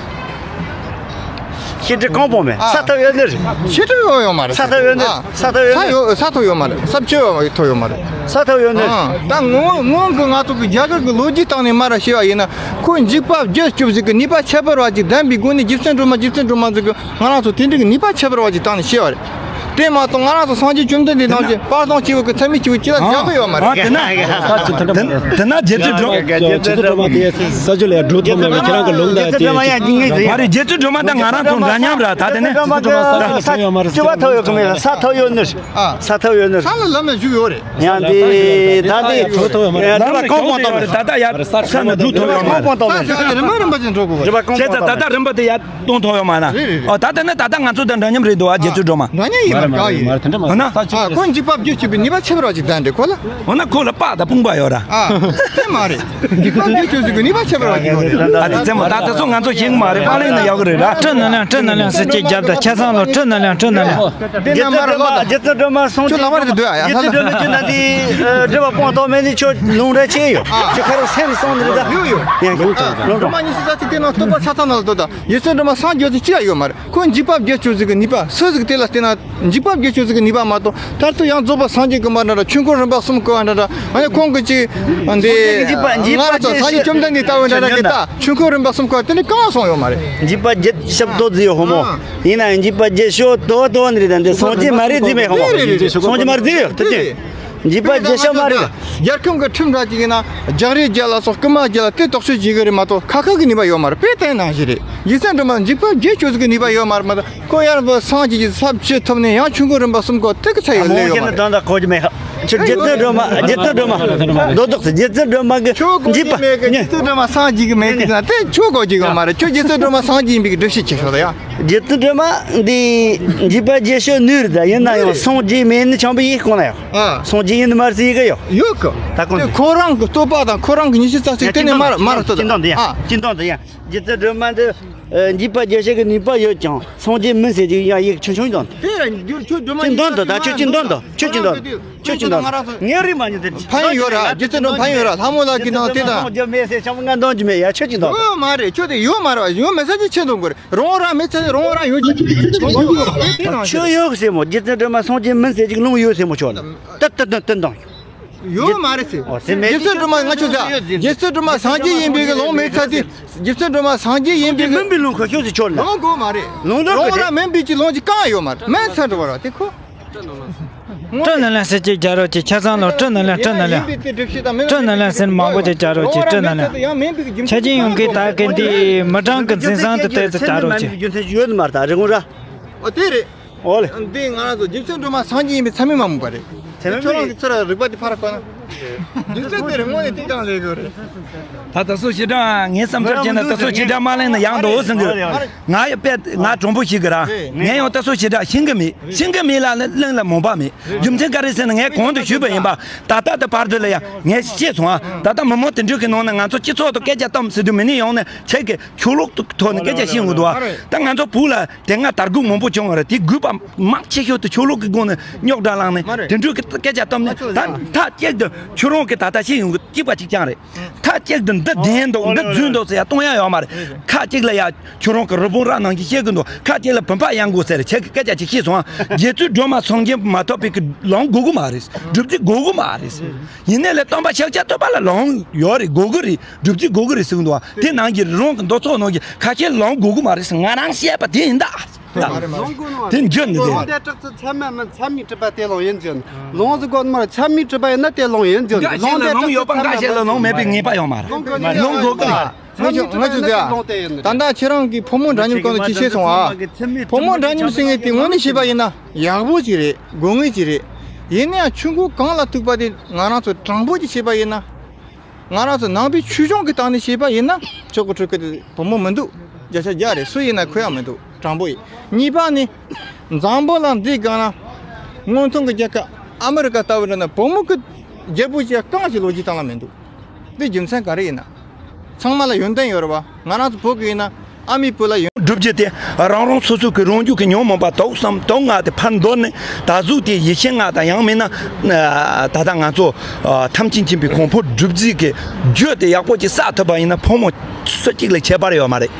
ཤི་དྲི་གང་སྤོང་མེད། ཨ། ས་ཐོབ་ཡོད་ནི་རེད། ཤི་དྲི་ཡོད་ཡོད་མ་རེད། ས་ཐོབ་ཡོད་ནི། ཨ། ས་ཐོབ་ཡོད་ས་ནི། ཡོད་ས་ཐོབ་ཡོད་མ་རེད། ས་བཅད་ཡོད་ཐོབ་ཡོད་མ་རེད། ས་ཐོབ་ཡོད་ནི། ཨ། ད་ངོ་ངོ་གི་ང་ཚོ་གི་རྒྱ་གར་གི་ལོ་རྒྱུས་སྟེང་ནས་མར་བཤད་པ་ཡིན་ན་ཁོ་འཇིགས་པ་བརྒྱད་སྐྱོབ་ཟིག་གི་ནུས་པ་ཁྱད་པར་བ་ཅིག་ལྡན་པའི་སྒོ་ནས་རྗེ་བཙུན་སྒྲོལ་མ་རྗེ་བཙུན་སྒྲོལ་མ་ཟིག་གི་ང་རང་ཚོ་དེ་འདྲ་གི་ནུས་པ་ཁྱད་པར་བ་ཅིག་བཏང་ནས་བཤད་པ་རེད། དེ་མ་གཏོགས་ང་རང་ཚོ་སངས་རྒྱས་བཅོམ་ལྡན་འདས་ནང་བཞིན་དཔལ་ལྡན་སྐྱེས་བུ་གི་ཚད་མེད་སྐྱེས་བུ་ཅི་ལ་བཞག་གི་ཡོད་མ་རེད། དེ་ན་དེ་ན་རྗེ་བཙུན་སྒྲོལ། རྗེ་བཙུན་སྒྲོལ་མ་དེ་ས་ཆུ་ལ་འགྲོ་ཐུབ་མེད་པའི་ཁྱེད་རང་གི་ལུང་དང་དེ། རྗེ་བཙུན་སྒྲོལ་མ་ཡང་ཉིན་ངེས་ཟེར། མ་རེད། རྗེ་བཙུན་སྒྲོལ་མ་དང་ང་རང་ཚོ་འདྲ་མཉམ་ར། ད་དེ་ནས་རྗེ་བཙུན་སྒྲོལ་མ་ས་ཆུ་ལ་ས་ཆུ་ཡོད་མ་རེད། ས་ཐོབ་ཡོད་གི་མེད། ས་ཐོབ་ཡོད་ནི། ཨ། ས་ཐོབ་ཡོད་ནི། ས་ལ་ལམ་ལ་བཞུགས་ཡོད་རེད། ཡང་དེ་ད་དེ་ལམ་ལ་གང་སྤོང་ཐོབ་མེད། ད་ལྟ་ཡར་ས་ནས་རྒྱུག་ཐོབ་ཡོད་མ་རེད། ས་ཆུ་ལ་རིམ་པ་རིམ་པ་ཅན་འགྲོ་དགོས་པ་རེད། བྱས་ཙང་ད་ལྟ་རིམ་པ་དེ་ཡར་གཏོང་ཐུབ་ཡོད་མ་ན། རེད་རེད་རེད། ཨོ་ད་ལྟ་ནི་ད་ལྟ་ང་ཚོ་དང་འདྲ་མཉམ་རེད་འདུག་ཨ། རྗེ་བཙུན་སྒྲོལ་མ། འདྲ་མཉམ་ཡིན་པ་ག་ཡིན། འོ་ན། ཨ། ཁོ་འཇིགས་པ་བརྒྱད་སྐྱོབ་པའི་ནུས་པ་ཁྱད་པར་བ་ཅིག་ལྡན་ཏེ་ཁོ་ལ། འོ་ན་ཁོ་ལ་དཔའ་དང་དཔུང་པ་ཡོད་ར། ཨ། དེ་མ་རེད། འཇིགས་པ་བརྒྱད་སྐྱོབ་ཟེར་གི་ནུས་པ་ཁྱད་པར་བ་ཅིག་ཡོད་རེད། ཨ་ཙི་ཙེ་མོ། ད་ལྟ་སོ་ང་ཚོ་ཤེས་གི་མ་རེད། པཱ་ལགས་ནས་ཡག་གི་རེད་ར། སྤྲོ་ནས་ལེན། སྤྲོ་ནས་ལེན་ཟེར་ཅིག་རྒྱབ་དང་ཆ་ཚང་ལ་སྤྲོ་ནས་ལེན། སྤྲོ་ནས་ལེན། རྗེ་བཙུན་སྒྲོལ་མ། རྗེ་བཙུན་སྒྲོལ་མ་སངས་རྒྱས། ཁྱོད་ལག་པ་རེད་འདུག་ཨ། ཡ་རྗེ་བཙུན་སྒྲོལ་མ་ཁྱོད་ན་དེ་སྒྲུབ་པ་སྤོང་ཐོབ་མེད་ནི་ཁྱོད་ལུང་ར་ཆེ་ཡོད། ཨ། ཁྱོད་ཁ་རོག་སེམས་སོང་ནི་རེད་ད། ཡོད་ཡོད། ཡ་ཡོད། ཨ། ལུང་སྒྲོལ་མ་ཉི་ཤུ་རྩ་གཅིག་དེ་ནང་བསྟོད་པ་ཆ་ཚང་ནང་ལ་འདུག་ད། རྗེ་བཙུན་སྒྲོལ་མ་སངས་རྒྱས་ཚུལ་ཅི་ཡང་ཡོད་མ་རེད། ཁོ་འཇིགས་པ་བརྒྱད་སྐྱོབ་ཟིག་གི་ནུས་པ་སུ་ཟིག་དེ་ལ་བརྟེན་ན་འཇིགས་པ་བརྒྱད་སྐྱོབ་ཟིག་གི་ནུས་པ་མ་གཏོགས་མཐར་ཐུག་ཡང་རྫོགས་པ་སངས་རྒྱས་ཀྱི་མ་འདྲ་འདྲ། ཆོས་འཁོར་རིམ་པ་གསུམ་བསྐོར་བ་འདྲ་འདྲ། ཨ་ནི་ཁོང་གི་ཅིག་འདི་འཇིགས་པ་འཇིགས་པ་ང་རང་ཚོ་སངས་རྒྱས་བཅོམ་ལྡན་འདས་ལྟ་བུ་འདྲ་འདྲ་གི་ད་ཆོས་འཁོར་རིམ་པ་གསུམ་བསྐོར་དེ་འདྲ་གང་སོང་ཡོད་མ་རེད། འཇིགས་པ་བརྒྱད་ཞབས་ཏོག་ཟིག་ཡོད་ཧོ་མོ། ཨ། ཡིན་ན་ཡང་འཇིགས་པ་བརྒྱད་ཞོ་དོ་དོ་ནི་རེད། ད་འདི་སངས་རྒྱས་མ་རེད་ཟིག་མེད་ཧོ་མོ། དེ་རེད་རེད། སངས་རྒྱས་མ་རེད་ཟིག་ཡོད་དེ་ཅི། འཇིགས་པ་བརྒྱད་ཞོ་མ་རེད། རྒྱལ་ཁམས་ཀྱི་ཁྲིམས་འདྲ་ཅིག་ཡིན་ན་རྒྱག་རེས་རྒྱག་ལ་སོགས་རྐུ་མ་རྒྱག་ལ་དེ་དོགས་གཅོད་བྱེད་གི་རེད་མ་གཏོགས་ཁ་ཁ་གི་ནུས་པ་ཡོད་མ་རེད། དཔེ་བསྟན་ནང་བཞིན་རེད། རྗེ་བཙུན་སྒྲོལ་མ་འཇིགས་པ་བརྒྱད་སྐྱོབ་ཟིག་གི་ནུས་པ་ཡོད་མ་རེད། མ་གཏོགས་ཁོ་ཡར་བུ་སངས་རྒྱས་ཀྱི་ས་བཅུ་ཐོབ་ནས་ཡང་ཆོས་འཁོར་རིམ་པ་གསུམ་སྐོར་དེ་གི་ཚད་ཡོད་ལེ་ཡོད་མ་རེད། ད་ད་གོ་རྒྱུ་མེད། ཁྱོད་རྗེ་བཙུན་སྒྲོལ་མ་རྗེ་བཙུན་སྒྲོལ་མ་རྡོ་རྡོག་ཟེར། རྗེ་བཙུན་སྒྲོལ་མ་གི་ཁྱོད་གོ་འཇིགས་རྒྱུ་མེད་གི། པ་རྗེ་བཙུན་སྒྲོལ་མ་སངས་རྒྱས་གི་མེད་གི་ཟེར་ན་དེ་ཁྱོད་གོ་རྒྱུ་ཡོད་མ་རེད། ཁྱོད་རྗེ་བཙུན་སྒྲོལ་མ་སངས་རྒྱས་ཡིན་པའི་གི་སྒྲུབ་བྱེད་ཅིག་ཤོད་ད་ཡ། རྗེ་བཙུན་སྒྲོལ་མ་འདི་འཇིགས་པ་བརྒྱད་སྐྱོབ་ནུས་རེད། ད་ཡིན་ན་ཡང་སངས་རྒྱས་མེད་ནི་ཆང་པོ་ཡིན་གོང་ན་ཡང་། ཨ། སངས་རྒྱས་ཡིན་ནི་མ་རེད་ཟེར་གི་ཡོད། ཡོད་གི། ད་གོང་དེ་ཁོ་རང་གི་བསྟོད་པ་དང་ཁོ་རང་གི་ཉི་ཤུ་རྩ་གཅིག་དེ་ནས་མར་མར་བསྟོད། སྤྱི་འདོམས་དེ་ཡ། ཨ། སྤྱི་འདོམས་དེ་ཡ། རྗེ་བཙུན་སྒྲོལ་མ་འདི་འཇིགས་པ་བརྒྱད་སྐྱོབ་ཀྱི་ནུས་པ་ཡོད་ཀྱང་སངས་རྒྱས་མིན་ཟེར་གྱི་ཡང་ཡིག་ཆུང་ཆུང་འདོན། དེ་ཡ་འགྱུར་ཁྱོད་སྒྲོལ་མ་སྤྱི་འདོམས་དང་། ད་ཁྱོད་སྤྱི་འདོམས་དང་། ཁྱོད་སྤྱི་འདོམས་དང་། ཁྱོད་སྤྱི་འདོམས་དང་། ངའི་རིགས་མ་ཉིད་དེ་ཕན་ཡོད་ར། རྗེ་བཙུན་སྒྲོལ་མ་ཕན་ཡོད་ར། ལྷ་མོ་ལགས་ཀྱི་ནང་དེ་དང་། སངས་རྒྱས་མེད་ཟེར་ཆང་པོ་ང་འདོན་གྱི་མེད་ཡ། ཁྱོད་སྤྱི་འདོམས་དང་། ཡོད་མ་རེད། ཁྱོད་དེ་ཡོད་མ་རེད་བ། ཡོད་མེད་ས་ཅི་ཆེ་འདོན་དགོས་རེད། རང་རང་མེད་ཚེ་རང་རང་ཡོད་ཀྱི། ཁྱོད་ཡོད་ཟེར་མོ། རྗེ་བཙུན་སྒྲོལ་མ་སངས་རྒྱས་མིན་ཟེར་ཅིག་ལུང་ཡོད་ཟེར་མོ་ཁྱོད་ལ། ཏི་ཏི་ཏི་ཏི་འདང་། ཡོད་མ་རེད་ཟེར། ཨོ་དེ་མེད། རྗེ་བཙུན་སྒྲོལ་མ་ང་ཆོས་ཟེར། རྗེ་བཙུན་སྒྲོལ་མ་སངས་རྒྱས་ཡིན་པའི་གི་ལུང་མེད་ཚ་དེ། རྗེ་བཙུན་སྒྲོལ་མ་སངས་རྒྱས་ཡིན་པའི་གི་མིན་པའི་ལུང་ཁོ་ཤོད་ཟེར་ཁྱོད་ལ། ལུང་དགོས་མ་རེད། ལུང་དགོས་རང་རང་མིན་པའི་ཅིག་ལུང་ཅིག་གང་ཡོད་མ་རེད། མིན་ཚ་འགྲོ་བ་ར་དེ་ཁོ། སྤྲོ་ནང་ལ་ཟེར་གཅིག་རྒྱག་རོགས་གྱིས། ཆ་ཚང་ལོ་སྤྲོ་ནང་ལ་སྤྲོ་ནང་ལ། སྤྲོ་ནང་ལ་ཟེར་མང་པོ་ཅིག་རྒྱག་རོགས་གྱིས། སྤྲོ་ནང་ལ། ཆ་ཆེན་ཡོང་གི་ད་གི་འདི་མི་གྲངས་ཀྱི་འཛིན་བཟང་དུ་ཏོག་ཙམ་རྒྱག་རོགས་གྱིས། རྒྱུ་མཚན་ཡོད་མ་རེད་ད་རེད་ངོ་ར། ཨོ་དེ་རེད། ཨོ་ལེ། འདི་ང་རང་ཚོ་རྗེ་བཙུན་སྒྲོལ་མ་སངས་རྒྱས་ཡིན་པའི་མཚན་མི་མ་མོས་པ་རེད། མཚན་མི་ཁྱོད་རང་གི་ཚུར་རིག་པ་དེ་ཕར་བཀོད་ན། རྒྱུ་མཚན་དེ་རེད་དངོས་གནས་ཏིག་ཀྱང་ལས་དགོས་རེད། ད་ད་སོ་ཞེ་དྲག་ངའི་བསམ་འཆར་བྱས་ན་ད་སོ་ཞེ་དྲག་མ་གླེང་ན་ཡག་འདུག་བསམ་གི། ང་ཡང་དཔེ་ང་གྲོང་པོ་ཞིག་གི་ར། ངས་ཡང་ད་སོ་ཞེ་དྲག་ཤེས་གི་མེད། ཤེས་གི་མེད་ལ་གླེང་ལ་མོས་པ་མེད། རྒྱུ་མཚན་ག་རེ་ཟེར་ན་ངས་གོང་དུ་ཞུས་པ་ཡིན་པ། ད་ལྟ་དེ་བར་དུ་ལ་ཡང་ངས་ཤེས་སོང་ཨ། ད་ལྟ་མི་མང་དེ་འདྲ་གི་ནང་ན་ང་ཚོ་སྤྱི་ཚོགས་དུ་སྐད་ཆ་གཏམ་ཟེར་དུས་མི་ནི་ཡོང་ནས་ཁྱེད་ཀྱི་ཆོས་ལུགས་ཐོག་ནས་སྐད་ཆ་བཤད་འོང་འདུག་ཨ། ད་ང་ཚོ་བུ་ལ་དེ་སྔ་དར་རྒུད་མང་པོ་བྱུང་བ་རེད། དེ་རྒུད་པ་མང་ཆེ་ཤོས་དེ་ཆོས་ལུགས་ཀྱི་སྒོ་ནས་རྙོག་དྲ་བསླངས་ནས་དེ་འདྲ་གི་སྐད་ཆ་གཏམ་ནས་ད་མཐའ་གཅིག་ཏུ་ཁྱོད་རང་གི་ད་ལྟ་ཤེས་ཡོང་གི་སྐྱིད་པ་གཅིག་རྐྱང་རེད། ཁ་ཅིག་ཏུ་འདི་བདེན་འདུག་འདི་རྫུན་འདུག་ཟེར་ཡ་གཏོང་ཡ་ཡོད་མ་རེད། ཁ་ཅིག་ལ་ཡ་ཁྱོད་རང་གི་རི་བོང་རྭ་ནང་བཞིན་བཤད་གི་འདུག་ཁ་ཅིག་ལ་བུམ་པ་གཡང་དགོས་ཟེར་ཁྱེད་ཀྱི་སྐད་ཆ་ཅིག་ཤེས་སོང་ཨ། རྗེ་བཙུན་སྒྲོལ་མ་སངས་རྒྱས་མ་ཐོབ་པའི་གི་ལོང་དགོས་གི་མ་རེད། སྒྲུབ་རྫས་དགོས་གི་མ་རེད། ཡིན་ནའི་ལས་སྟོན་པ་ཤཱཀྱ་ཐུབ་པ་ལ་ལོང་ཡོད་རེད། དགོས་གི་རེད། སྒྲུབ་རྫས་དགོས་གི་རེད་ཟེར་གི་འདུག་ཨ། དེ་ནང་གི་རི་བོང་གི་འདུ་ཚོགས་ནང་གི་ཁ་ཤས་ལོང་དགོས་གི་མ་རེད་ཟེར་ང་རང་བཤད་པ་དེ་ཡིན་ད། ལོང་དགོས་ནོ་དེ་འཇོན་ནི་དེ། ལོང་དེ་དྲག་ཚུལ་ཚད་མ་མིན་ཚད་མའི་གྲུབ་པ་དེ་ལོང་ཡིན་འཇོན། ལོང་ཟིག་དགོས་ནོ་ཚད་མའི་གྲུབ་པ་ཡིན་ན་དེ་ལོང་ཡིན་འཇོན། འགའ་ཞིག་ལ་ལོང་ཡོད་པ་འགའ་ཞིག་ལ་ལོང་མེད་པའི་ངེས་པ་ཡོད་མ་རེད། ལོང་དགོས་ཀྱི་རེད། ལོང་དགོས་ཀྱི་རེད། ཚད་མའི་གྲུབ་པ་ཡིན་ན་དེ་ལོང་དེ་ཡིན། ད་ལྟ་ཁྱེད་རང་གིས་ཕོ་མོ་འདྲ་མཉམ་སྐོར་ལ་ཅི་བཤད་སོང་ཨ། ཕོ་མོ་འདྲ་མཉམ་ཟེར་མཁན་དེ་དངོས་གནས་བཤད་པ་ཡིན་ན་ཡག་པོ་ཅིག་རེད། དགོས་ངེས་ཅིག་རེད། ཡིན་ན་ཡང་ཆུ་མགོ་གངས་ལ་ཐུག་པ་དེ་ང་རང་ཚོ་དྲང་པོ་ཅིག་བཤད་པ་ཡིན་ན། ང་རང་ཚོ་ནང་པའི་ཆོས་སྐྱོང་གི་སྟེང་ནས་བཤད་པ་ཡིན་ན་ཆོག་གི་སྤྲུལ་སྐུ་དེ་བུ་མོ་མི་འདུག་བརྒྱ་ཆ་བརྒྱ་རེད། སུ་ཡིན་ན་ཁོ་ཡང་མི་འདུག་དྲང་པོ་ཡིན། གཉིས་པ་ནི། འཛམ་བུ་གླིང་འདིའི་སྒང་ན་སྔོན་ཐོན་གྱི་རྒྱལ་ཁབ་ཨ་མི་རི་ཀ་ལྟ་བུ་འདྲ་ན་བུ་མོ་གི་རྒྱལ་པོ་ཅིག་རྐང་གཅིག་ལོ་རྒྱུས་སྟེང་ལ་མི་འདུག་འདི་རྒྱུ་མཚན་ག་རེ་ཡིན་ན། ཚང་མ་ལ་ཡོན་ཏན་ཡོད་རེད་བ། ང་རང་ཚོ་བོད་ཀྱི་ཡིན་ན། ཨ་མའི་བུ་ལ་ཡོང་། སྒྲུབ་རྒྱུ་དེ་རང་རང་སོ་སོ་གི་རང་རྒྱུད་ཀྱི་ཉོན་མོངས་པ་དོགས་ཟོན་དོགས་ང་དེ་ཕར་འདོར་ནས་ད་གཟུགས་དེ་ཡིད་བཞིན་ང་དང་ཡང་མིན་ན་ད་ལྟ་ང་ཚོ་ཐམས་ཅད་མཁྱེན་པའི་གོ་འཕང་སྒྲུབ་རྒྱུ་གི་རྒྱུ་དེ་ཡག་པོ་ཅིག་བསགས་ཐུབ་པ་ཡིན་ན་ཕོ་མོ་སུ་གཅིག་ལ་ཁྱད་པར་ཡོད་མ་རེད།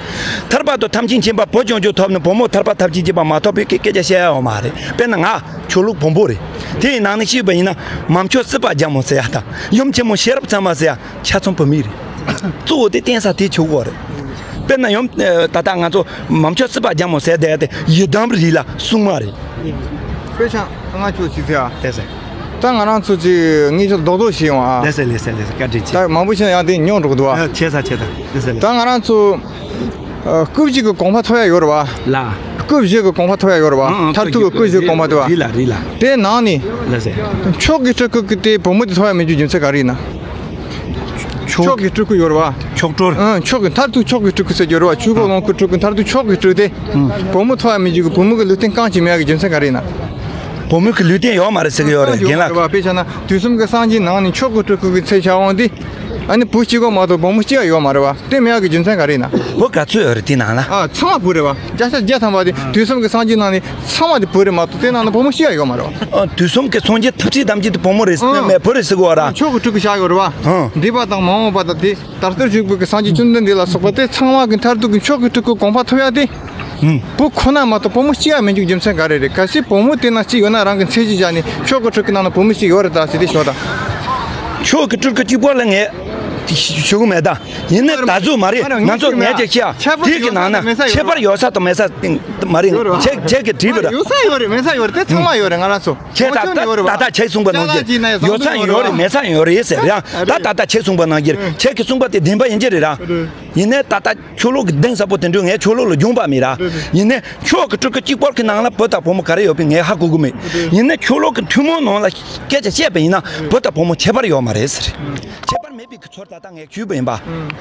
ཐར་པ་དང་ཐམས་ཅད་མཁྱེན་པ་བུ་ཆུང་ཆུང་ཐོབ་ནས་བུ་མོ་ཐར་པ་ཐམས་ཅད་མཁྱེན་པ་མ་ཐོབ་པའི་སྐད་ཆ་བཤད་ཡ་ཡོད་མ་རེད། དཔེར་ན་ང་ཆོས་ལུགས་བོན་པོ་རེད། དེ་ཡི་ནང་ནས་བཤད་པ་ཡིན་ན་མ་མཆོག་སྲིད་པ་རྒྱལ་མོ་ཟེར་ཡ་དང་ཡུམ་ཆེན་མོ་ཤེས་རབ་མཚན་མ་ཟེར་ཡ། ཆ་ཚང་བུད་མེད་རེད། གཙོ་བོ་དེ་བསྟེན་ས་དེ་ཆོག་གོ་རེད། དཔེར་ན་ཡང་ད་ལྟ་ང་ཚོ་མ་མཆོག་སྲིད་པ་རྒྱལ་མོ་ཟེར་བསྡད་དེ་ཡི་དམ་རི་ལ་སྲུང་མ་རེད། དཔེ་ཆ་ང་ཚོ་ཅི་ཟེར་ཨ། ལེ་ཟེར། ད་ང་རང་ཚོ་ཅི་ངེས་ཤོག་རྡོག་རྡོག་བྱས་ཡོང་ཨ། ལེ་ཟེར་ལེ་ཟེར་ལེ་ཟེར་བཀའ་དྲིན་ཆེ། ད་མང་པོ་བྱས་ན་ཡང་དེ་ཉོག་འགྲོ་གི་འདུག་ཨ། ཆེ་ས་ཆེ་ས་ལེ་ཟེར་ལེ། ད་ང་རང་ཚོ། སྐུ་བཞི་གི་གོ་འཕང་ཐོབ་ཡ་ཡོད་རེད་བ། ལ། སྐུ་བཞི་གི་གོ་འཕང་ཐོབ་ཡ་ཡོད་རེད་བ། ཨང་ཨང་མཐར་ཐུག་གི་སྐུ་བཞི་གི་གོ་འཕང་དེ་བ། རི་ལ་རི་ལ། དེ་ནང་ནས། ལ་ཟེར། མཆོག་གི་སྤྲུལ་སྐུ་གི་དེ་བུ་མོ་དེ་ཐོབ་ཡ་མེད་རྒྱུ་རྒྱུ་མཚན་ག་རེ་ཡིན་ན། མཆོག་གི་སྤྲུལ་སྐུ་ཡོད་རེད་བ། མཆོག་སྤྲུལ། ཨང་མཆོག་གི་མཐར་ཐུག་མཆོག་གི་སྤྲུལ་སྐུ་ཟེར་རྒྱུ་རེད་བ། ཆོས་འཁོར་ལོངས་སྐུ་སྤྲུལ་སྐུ་མཐར་ཐུག་མཆོག་གི་སྤྲུལ་དེ། བུ་མོ་ཐོབ་ཡ་མེད་རྒྱུ་གི་བུ་མོ་གི་ལུས་རྟེན་རྐང་གཅིག་མེད་ཡ་གི་རྒྱུ་མཚན་ག་རེ་ཡིན་ན། བུ་མོ་གི་ལུས་རྟེན་ཡོད་མ་རེད་ཟེར་གི་ཡོད་རེད་རྒན་ལགས། དཔེ་བྱས་ན་དུས་གསུམ་གྱི་སངས་རྒྱས་ནང་ནས་མཆོག་གི་སྤྲུལ་སྐུ་གི་མཚན་བྱ་འོང་དུས། ཨ་ནི་བུ་གཅིག་པོ་མ་གཏོགས་བུ་མོ་གཅིག་ཡང་ཡོད་མ་རེད་བ། དེ་མེད་ཡག་གི་རྒྱུ་མཚན་ག་རེ་ཡིན་ན། བུ་ག་ཚོད་ཡོད་རེད་དེ་ནང་ལ། ཨ་ཚང་མ་བུ་རེད་བ། བརྒྱ་ཆ་བརྒྱ་ཐམ་པ་དེ་དུས་གསུམ་གྱི་སངས་རྒྱས་ནང་ནས་ཚང་མ་དེ་བུ་རེད་མ་གཏོགས་དེ་ནང་ན་བུ་མོ་གཅིག་ཡང་ཡོད་མ་རེད་བ། ཨ་དུས་གསུམ་གྱི་སངས་རྒྱས་ཐམས་ཅད་ཐམས་ཅད་དེ་བུ་མོ་རེད་ཟེར་ནས་མེད་བུ་རེད་ཟེར་གི་བ་ར། མཆོག་གི་སྤྲུལ་སྐུ་བཞག་ཡོད་རེད་བ། འདས་པ་དང་མ་འོངས་པ་དང་དེ་ད་ལྟར་བཞུགས་པའི་གི་སངས་རྒྱས་བཅོམ་ལྡན་འདས་ལ་སོགས་པ་དེ་ཚང་མ་གི་མཐར་ཐུག་གི་མཆོག་གི་སྤྲུལ་སྐུ་གོ་འཕང་ཐོབ་ཡ་དེ། བུ་ཁོ་ན་མ་གཏོགས་བུ་མོ་གཅིག་ཡང་མེད་རྒྱུ་རྒྱུ་མཚན་ག་རེ་རེད། གལ་སྲིད་བུ་མོ་དེ་ན་གཅིག་ཡོད་ན་རང་གི་མཚན་གཞི་བཞག་ནས་མཆོག་གི་སྤྲུལ་སྐུ་ནང་ན་བུ་མོ་གཅིག་ཡོད་རེད་ད་ཟེར་ཏེ་ཞོག་དང་། མཆོག་གི་སྤྲུལ་སྐུ་གཅིག་པོ་ལ་ངས་ཞུ་གི་མེད་ད། ཡིན་ནའི་ད་གཟོད་མ་རེད། ང་ཚོ་ངས་ཀྱང་ཤེས་ཡ་དེ་གི་ནང་ན་ཁྱད་པར་ཡོད་ས་དང་མེད་ས་མ་རེད། ཁྱེད་ཁྱེད་ཀྱི་བྲིས་པ་ར། ཡོད་ས་ཡོད་རེད་མེད་ས་ཡོད་རེད་དེ་ཚང་མ་ཡོད་རེད་ང་རང་ཚོ། ཁྱེད་ད་ད་ད་ད་ཁྱེད་གསུངས་པ་ནང་བཞིན་ཡོད་ས་ཡོད་རེད་མེད་ས་ཡོད་རེད་ཟེར་ཡང་ད་ད་ད་ཁྱེད་གསུངས་པ་ནང་བཞིན་ཁྱེད་ཀྱི་གསུངས་པ་དེ་བདེན་པ་ཡིན་གྱི་རེད་ར། ཡིན་ནའི་ད་ལྟ་ཆོས་ལུགས་ཀྱི་གདེང་ཟབ་པོ་དེ་འདྲ་ངས་ཆོས་ལུགས་ལ་སྦྱོང་པ་མེད་ར། ཡིན་ནའི་ཆོས་ཀྱི་སྤྲུལ་སྐུ་གཅིག་པོ་གི་ནང་ལ་བུ་དང་བུ་མོ་ག་རེ་ཡོད་པའི་ངས་ཧ་གོ་གི་མེད། ཡིན་ནའི་ཆོས་ལུགས་ཀྱི་ཐུན་མོང་ནང་ལ་སྐད་ཆ་བཤད་པ་ཡིན་ན་བུ་དང་བུ་མོ་ཁྱད་པར་ཡོད་མ་རེད་ཟེར། ཁྱད་པར་མེད་པའི་གི་ཚོར་ད་ལྟ་ངས་ཞུས་པ་ཡིན་པ།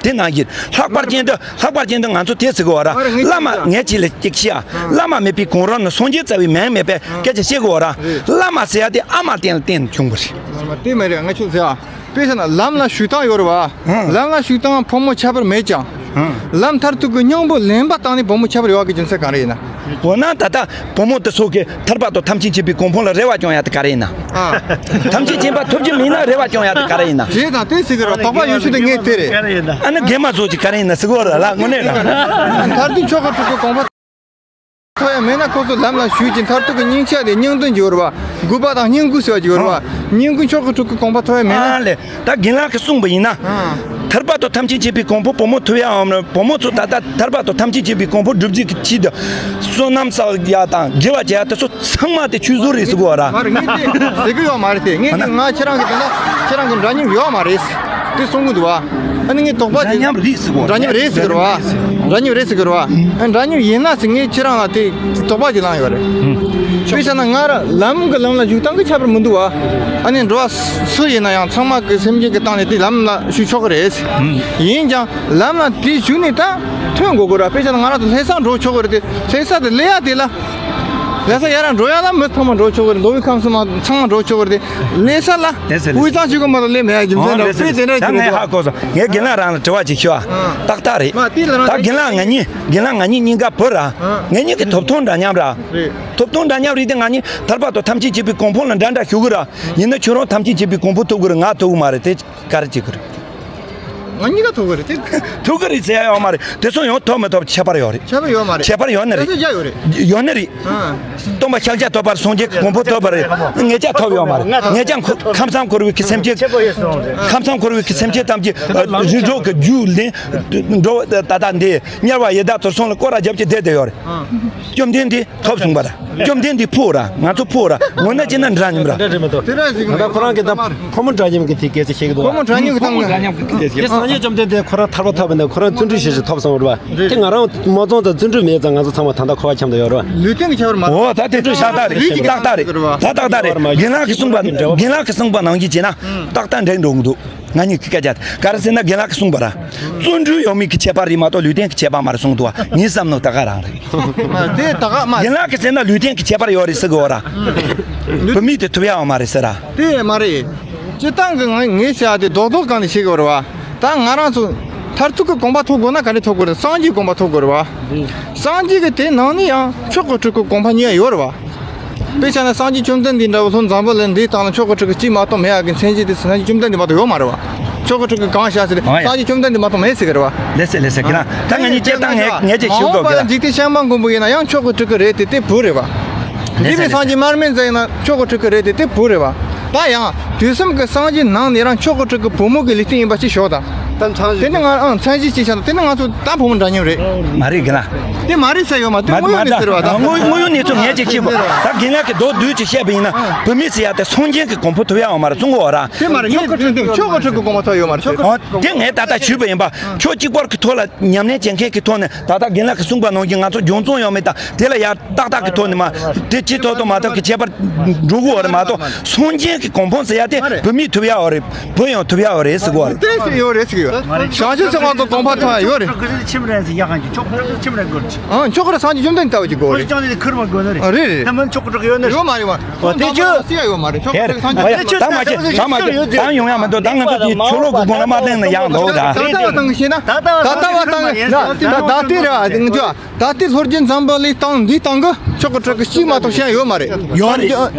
དེ་ནང་བཞིན་ལྷག་པར་ཅན་དུ་ལྷག་པར་ཅན་དུ་ང་ཚོ་དེ་ཟེར་གི་བ་ར་བླ་མ་ངས་ཅིག་ལ་གཅིག་བཤད་ཨ། བླ་མ་མེད་པའི་གོང་རོལ་ནས་སངས་རྒྱས་རྩ་བའི་མིང་མེད་པའི་སྐད་ཆ་བཤད་གི་བ་ར། བླ་མ་ཟེར་ཡ་དེ་ཨ་མ་བསྟེན་ལ་བསྟེན་བྱུང་བ་རེད། དེ་མ་རེད་ང་ཁྱོད་ཟེར་ཨ། དཔེ་བཞག་ན་ལམ་ལ་ཞུགས་སྟངས་ཡོད་རེད་བ། ལམ་ལ་ཞུགས་སྟངས་ཕོ་མོ་ཁྱད་པར་མེད་ཀྱང་། ལམ་མཐར་ཐུག་གི་སྙིང་པོ་ལེན་པ་བཏང་ནས་བུ་མོ་ཁྱད་པར་ཡོད་པའི་རྒྱུ་མཚན་གང་རེད་ཡིན་ན། འོ་ན་ད་ལྟ་བུ་མོ་དེ་ཚོ་གིས་ཐར་པ་དང་ཐམས་ཅད་མཁྱེན་པའི་གོ་འཕང་ལ་རེ་བ་བཅང་ཡ་དེ་ག་རེ་ཡིན་ན། ཐམས་ཅད་མཁྱེན་པ་ཐོབ་རྒྱུ་མིན་ན་རེ་བ་བཅང་ཡ་དེ་ག་རེ་ཡིན་ན། བྱས་ཙང་དེ་ཟེར་གི་རེད་བ་དོགས་པ་ཡོད་ཤོས་དེ་ངས་དེ་རེད། ཨ་ནི་རྒན་མ་ཚོ་གིས་ག་རེ་ཡིན་ན་ཟེར་གི་རེད་ལ་དངོས་གནས་ལ། མཐར་ཐུག་མཆོག་གི་སྤྲུལ་སྐུ་གོ་འཕང་ཐོབ་ཡ་མེད་ན་ཁོ་ཚོ་ལམ་ལ་ཞུགས་ཀྱི་མཐར་ཐུག་གི་སྙིང་རྗེ་དེ་སྙིང་དོན་ཅིག་ཡོད་རེད་བ། གུས་པ་དང་བསྙེན་བཀུར་ཟེར་བ་ཅིག་ཡོད་རེད་བ། བསྙེན་བཀུར་མཆོག་གི་སྤྲུལ་སྐུ་གོ་འཕང་ཐོབ་ཡ་མེད་ན། ཨ་ལས། ད་རྒན་ལགས་ཀྱིས་གསུངས་པ་ཡིན་ན། ཐར་པ་ དང་ཐམས་ཅད་མཁྱེན་པའི་གོ་འཕང་བུ་མོ་ཐོབ་ཡའམ་བུ་མོ་ཚོ་ད་ལྟ་ཐར་པ་དང་ཐམས་ཅད་མཁྱེན་པའི་གོ་འཕང་སྒྲུབ་རྒྱུ་གི་ཆེད་དུ་བསོད་ནམས་བསགས་ཡ་དང་དགེ་བ་བྱེད་ཡ་དེ་ཚོ་ཚང་མ་དེ་ཆོས་བཟོ་རེད་ཟེར་གོ་ར། མ་རེད། ངས་དེ་ཟེར་གི་ཡོད་མ་རེད་དེ། ངས་དེ་ང་ཁྱེད་རང་གི་དེ་འདྲ་ཁྱེད་རང་གི་འདྲ་མཉམ་ཡོད་མ་རེད་དེ་གསུང་གི་འདུག་བ། ཨ་ནི་ངས་དོགས་པ་དེ། འདྲ་མཉམ་རེད་ཟེར་གོ་ར། འདྲ་མཉམ་རེད་ཟེར་གི་རེད་བ། འདྲ་མཉམ་རེད་ཟེར་གི་རེད་བ། ཨ་འདྲ་མཉམ་ཡིན་ན་ཟེར་ངས་ཁྱེད་རང་ལ་དེ་དོགས་པ་ཅིག་བསླངས་ཡོད་རེད། དཔེ་བཞག་ན་ང་ར་ལམ་གི་ལམ་ལ་བཞུགས་སྟངས་ཀྱི་ཁྱད་པར་མི་འདུག་བ། ཨ་ནི་འགྲོ་བ་སུ་ཡིན་ན་ཡང་ཚང་མ་གི་སེམས་ཅན་གྱི་སྟེང་ནས་དེ་ལམ་ལ་ཞུགས་ཆོག་གི་རེད། ཡིན་ཀྱང་ལམ་ལ་དེ་ཞུགས་ནས་ད་ཐོན་དགོས་དགོས་ར། དཔེ་བཞག་ན་ང་རང་ཚོ་ལྷ་ས་འགྲོ་ཆོག་གི་རེད་དེ། ལྷ་ས་དེ་ལས་ཡ་དེ་ལ། ལྷ་ས་ཡར་འགྲོ་ཡ་ལ་མི་ཚང་མ་འགྲོ་ཆོག་གི་རེད། མདོ་དབུས་ཁམས་གསུམ་ཚང་མ་འགྲོ་ཆོག་གི་རེད་དེ། ལྷ་ས་ལ་དེ་ཟེར་དབུས་གཙང་ཆུ་ཁོལ་མ་གཏོགས་ལས་མེད་ཡ་རྒྱུ་མཚན་འདྲ་བོ་དེ་འདྲ་ད་ཅིག་ངས་རེད། ཧ་གོ་སོང་། ངས་རྒན་ལགས་རང་ལ་དྲི་བ་ཅིག་ཞུ་ཨ། ཏག་ཏག་རེད། མ་དེ་ལ་རང་ད་རྒན་ལགས་ང་གཉིས་རྒན་ལགས་ང་གཉིས་གཉིས་ཀ་བུ་ར། ང་གཉིས་ཀྱི་ཐོབ་ཐང་འདྲ་མཉམ་ར། རེད། ཐོབ་ཐང་འདྲ་མཉམ་རེད་དེ། ང་གཉིས་ཐར་པ་དང་ཐམས་ཅད་མཁྱེན་པའི་གོ་འཕང་ལ་འདྲ་འདྲ་ཞུ་གི་ར། ཡིན་ན་ཁྱོད་རང་ཐམས་ཅད་མཁྱེན་པའི་གོ་འཕང་ཐོབ་གི་རེད། ང་ཐོབ་གི་མ་རེད་དེ། ག་རེ་བྱེད་དགོས་རེད། ང་གཉིས་ཀ་ཐོབ་གི་རེད་དེ། ཐོབ་གི་རེད་ཟེར་ཡ་ཡོད་མ་རེད། དེ་ཚོ་ཡང་ཐོབ་མི་ཐོབ་ཁྱད་པར་ཡོད་རེད། ཁྱད་པར་ཡོད་མ་རེད། ཁྱད་པར་ཡོད་ནི་རེད། ཁྱད་པར་ཡོད་ནི་རེད། ཨ། སྟོན་པ་ཤཱཀྱ་ཐུབ་པར་སངས་རྒྱས་ཀྱི་གོ་འཕང་ཐོབ་པ་རེད། ངེད་ཅག་ཐོབ་ཡོད་མ་རེད། ངེད་ཅག་ཁམས་གསུམ་འཁོར་བའི་གི་སེམས་ཅན། ཁམས་གསུམ་འཁོར་བའི་གི་སེམས་ཅན་ཐམས་ཅད་རིགས་དྲུག་གི་རྒྱུད་ལས་འགྲོ་བ་ད་ལྟ་འདི་དམྱལ་བ་ཡི་དྭགས་དུད་སོང་ལ་སྐོར་ར་རྒྱབ་ཀྱི་བསྡད་དེ་ཡོད་རེད། བཅོམ་ལྡན་འདས། ཐོབ་སོང་བ་ར། བཅོམ་ལྡན་འདས་ཕུ་ར། ང་ཚོ་ཕུ་ར། ངོ་ན་ཅི་ན་འདྲ་མཉམ་ར། དེ་ར་ཟིག་ད་ལྟ་ཁོ་རང་གི་ད་ཕོ་མོ་འདྲ་མཉམ་གི་དེ་སྐད་ཆ་བཤད་གི་འདུག་ཕོ་མོ་འདྲ་མཉམ་གི་ཐང་། དེ་སངས་རྒྱས་བཅོམ་ལྡན་འདས་ཁོ་རང་ཐར་པ་ཐོབ་པ་ནས་ཁོ་རང་བརྩོན་འགྲུས་བྱས་བྱས་ཐོབ་སོང་བ་རེད་བ། དེ་ང་རང་མ་བཙོང་ད་བརྩོན་འགྲུས་མེད་ཙང་ང་ཚོ་ཚང་མ་ད་ལྟ་འཁོར་བ་འཁྱམས་ད་ཡོད་རེད་བ། ལུས་རྟེན་གྱི་ཁྱད་པར་མ་རེད། འོ་ད་དེ་འདྲ་ཤ་སྟག་རེད། ཏག་ཏག་རེད། རྒན་ལགས་ཀྱིས་གསུངས་པ་རྒན་ལགས་ཀྱིས་གསུངས་པ་ནང་བཞིན་བྱས་ན་ཏག་ཏག་འགྲིག་འགྲོ་གི་འདུག་ང་གཉིས་ཀྱི་སྐད་ཆ་ག་རེ་ཟེར་ན་རྒན་ལགས་ཀྱིས་གསུངས་པ་ར། བརྩོན་འགྲུས་ཡོད་མེད་ཀྱི་ཁྱད་པར་རེད་མ་གཏོགས་ལུས་རྟེན་གྱི་ཁྱད་པར་མ་རེད་གསུངས་འདུག་ངའི་བསམ་བློ་ད་ག་རང་རེད། དེ་ད་ག་མ་རེད། རྒན་ལགས་ཀྱིས་ཟེར་ན་ལུས་རྟེན་གྱི་ཁྱད་པར་ཡོད་རེད་ཟེར་གི་ཡོད་ར། བུད་མེད་དེ་ཐུབ་ཡ་ཡོད་མ་རེད་ཟེར་ར། དེ་མ་རེད། སྤྱིར་བཏང་གི་ང་ངས་བཤད་དེ་རྡོག་རྡོག་གང་ནས་བཤད་གི་ཡོད་རེད་བ། ད་ང་རང་ཚོ་མཐར་ཐུག་གི་གོ་འཕང་ཐོབ་དགོས་ན་ག་ནས་ཐོབ་དགོས་རེད། སངས་རྒྱས་གོ་འཕང་ཐོབ་དགོས་རེད་བ། སངས་རྒྱས་ཀྱི་དེ་ནང་ནས་ཡང་མཆོག་གི་སྤྲུལ་སྐུ་གོ་འཕང་གཉིས་ཡོད་རེད་བ། དཔེ་བཞག་ན་སངས་རྒྱས་བཅོམ་ལྡན་འདས་འདྲ་བོ་ལྷོ་འཛམ་བུ་གླིང་འདིའི་སྟེང་ལ་མཆོག་གི་སྤྲུལ་སྐུ་གཅིག་མ་གཏོགས་མེད་ཡ་གི་མཚན་གཞི་དེ་སངས་རྒྱས་བཅོམ་ལྡན་འདས་མ་གཏོགས་ཡོད་མ་རེད་བ། མཆོག་གི་སྤྲུལ་སྐུ་གང་བཞག་ཟེར་ཨང་ཡ། སངས་རྒྱས་བཅོམ་ལྡན་འདས་མ་གཏོགས་མེད་ཟེར་གི་རེད་བ། ལེ་ཚེ་ལེ་ཚེ་གི་ན་ད་ང་གཉིས་སྐྱེ་སྟངས་ངས་ངས་ཅིག་ཞུ་དགོས་གི་ལ། འཇིག་རྟེན་བཤད་མ་མགོན་པོ་ཡིན་ན་ཡང་མཆོག་གི་སྤྲུལ་སྐུ་རེད་དེ་དེ་བུ་རེད་བ། ལེ་ཚེ་འདས་པའི་ལེ་ཚེ། སངས་རྒྱས་མར་མེ་མཛད་ཡིན་ན་མཆོག་གི་སྤྲུལ་སྐུ་རེད་དེ་དེ་བུ་རེད་བ། ད་ཡང་དུས་གསུམ་གྱི་སངས་རྒྱས་ནང་ནས་རང་མཆོག་གི་སྤྲུལ་སྐུ་བུ་མོ་གི་ལུས་རྟེན་ཡིན་པ་ཅིག་ཞོག་དང་། དེ་ནི་ང་ཨང་མཚན་གཞི་ཅིག་བྱ་དང་དེ་ནི་ང་ཚོ་ད་བུ་མོ་འདྲ་མཉམ་རེད། མ་རེད་གི་ལ། དེ་མ་རེད་ཟེར་ཡོད་མ་དེ། མ་དངོས་ཡོད་མ་གནས་ཚུལ་རེད་བ་ད། དངོས་དངོས་ཡོད་གནས་ཚུལ་ངས་ཅིག་ཤེས་དགོས་ད། དགེ་ལགས་ཀྱིས་རྡོག་བསྡུས་ཅིག་བཤད་པ་ཡིན་ན་བུད་མེད་ཟེར་ཡ་དེ་སངས་རྒྱས་ཀྱི་གོ་འཕང་ཐོབ་ཡ་ཡོད་མ་རེད་གསུང་གི་ཡོད་ར། དེ་མ་རེད། ངས་མཆོག་གི་སྤྲུལ་སྐུ་མཆོག་གི་སྤྲུལ་སྐུ་གོ་འཕང་ཐོབ་ཡོད་མ་རེད། ཨོ་དེ་ངས་ད་ལྟ་ཞུས་པ་ཡིན་པ། ཁྱོད་གཅིག་པོར་གི་ཐོག་ལ་ཉམས་ལེན་བྱེད་མཁན་གྱི་ཐོག་ནས་ད་ལྟ་རྒན་ལགས་ཀྱིས་གསུངས་པ་ནང་བཞིན་ང་ཚོ་འཇོན་ཚོང་ཡོད་མེད་དང་དེ་ལ་ཡར་ཏག་ཏག་གི་ཐོག་ནས་མ་དེ་ཅི་ཐོག་ཏུ་མ་ཐོག་གི་ཁྱད་པར་འགྲོ་གི་ཡོད་རེད་མ་གཏོགས་སངས་རྒྱས་ཀྱི་གོ་འཕང་ཟེར་ཡ་དེ་བུད་མེད་ཐོབ་ཡ་ཡོད་རེད། བུ་ཡང་ཐོབ་ཡ་ཡོད་རེད་ཟེར་གི་ཡོད་རེད། ཏན་ཏན་ཡོད་རེད་ཟེར་གི་ཡོད། བྱང་ཆུབ་སེམས་དཔའ་ཚོ་གོ་འཕང་ཐོབ་ཡ་ཡོད་རེད། ཁྱིམ་རེད་ཟེར་ཡ་གང་གི་ཆོག་ཁོ་ཁྱིམ་རེད་དགོས་རེད། ཨང་ཆོག་ཁོ་ར་སངས་རྒྱས་བཅོམ་ལྡན་འདས་ལྟ་བུ་ཅིག་དགོས་རེད། ཁོ་ཅང་ནས་ཁུར་མ་དགོས་ནི་རེད། རེད་རེད། ད་མིན་ཆོག་ཁོ་ཁྲིག་ཡོད་ནི་རེད། ཡོད་མ་རེད་བ། ཨོ་དེ་ཁོ་ཅང་ཅི་ཡ་ཡོད་མ་རེད། ཆོག་ཁོ་ཁྲིག་སངས་རྒྱས་ད་མ་བྱེད་ད་མ་བྱེད་ད་ཡོང་ཡ་མི་འདུག་ད་ང་ཚོ་དེ་ཆོས་ལུགས་ཀྱི་སྒོ་ནས་མ་བསྟན་ན་ཡག་འདུག་ད། ད་ལྟ་བ་བཏང་གི་ཤེས་ན་ད་ལྟ་བ་བཏང་གི་ད་ད་ལྟ་དེ་རེད་བ། ད་ལྟའི་ལྷོ་རྒྱུད་འཛམ་བུ་གླིང་སྟེང་འདིའི་སྟེང་གི་ཆོག་ཁོ་ཁྲིག་གི་གཅིག་མ་གཏོགས་གཞན་ཡོད་མ་རེད། ཡོད་རེད།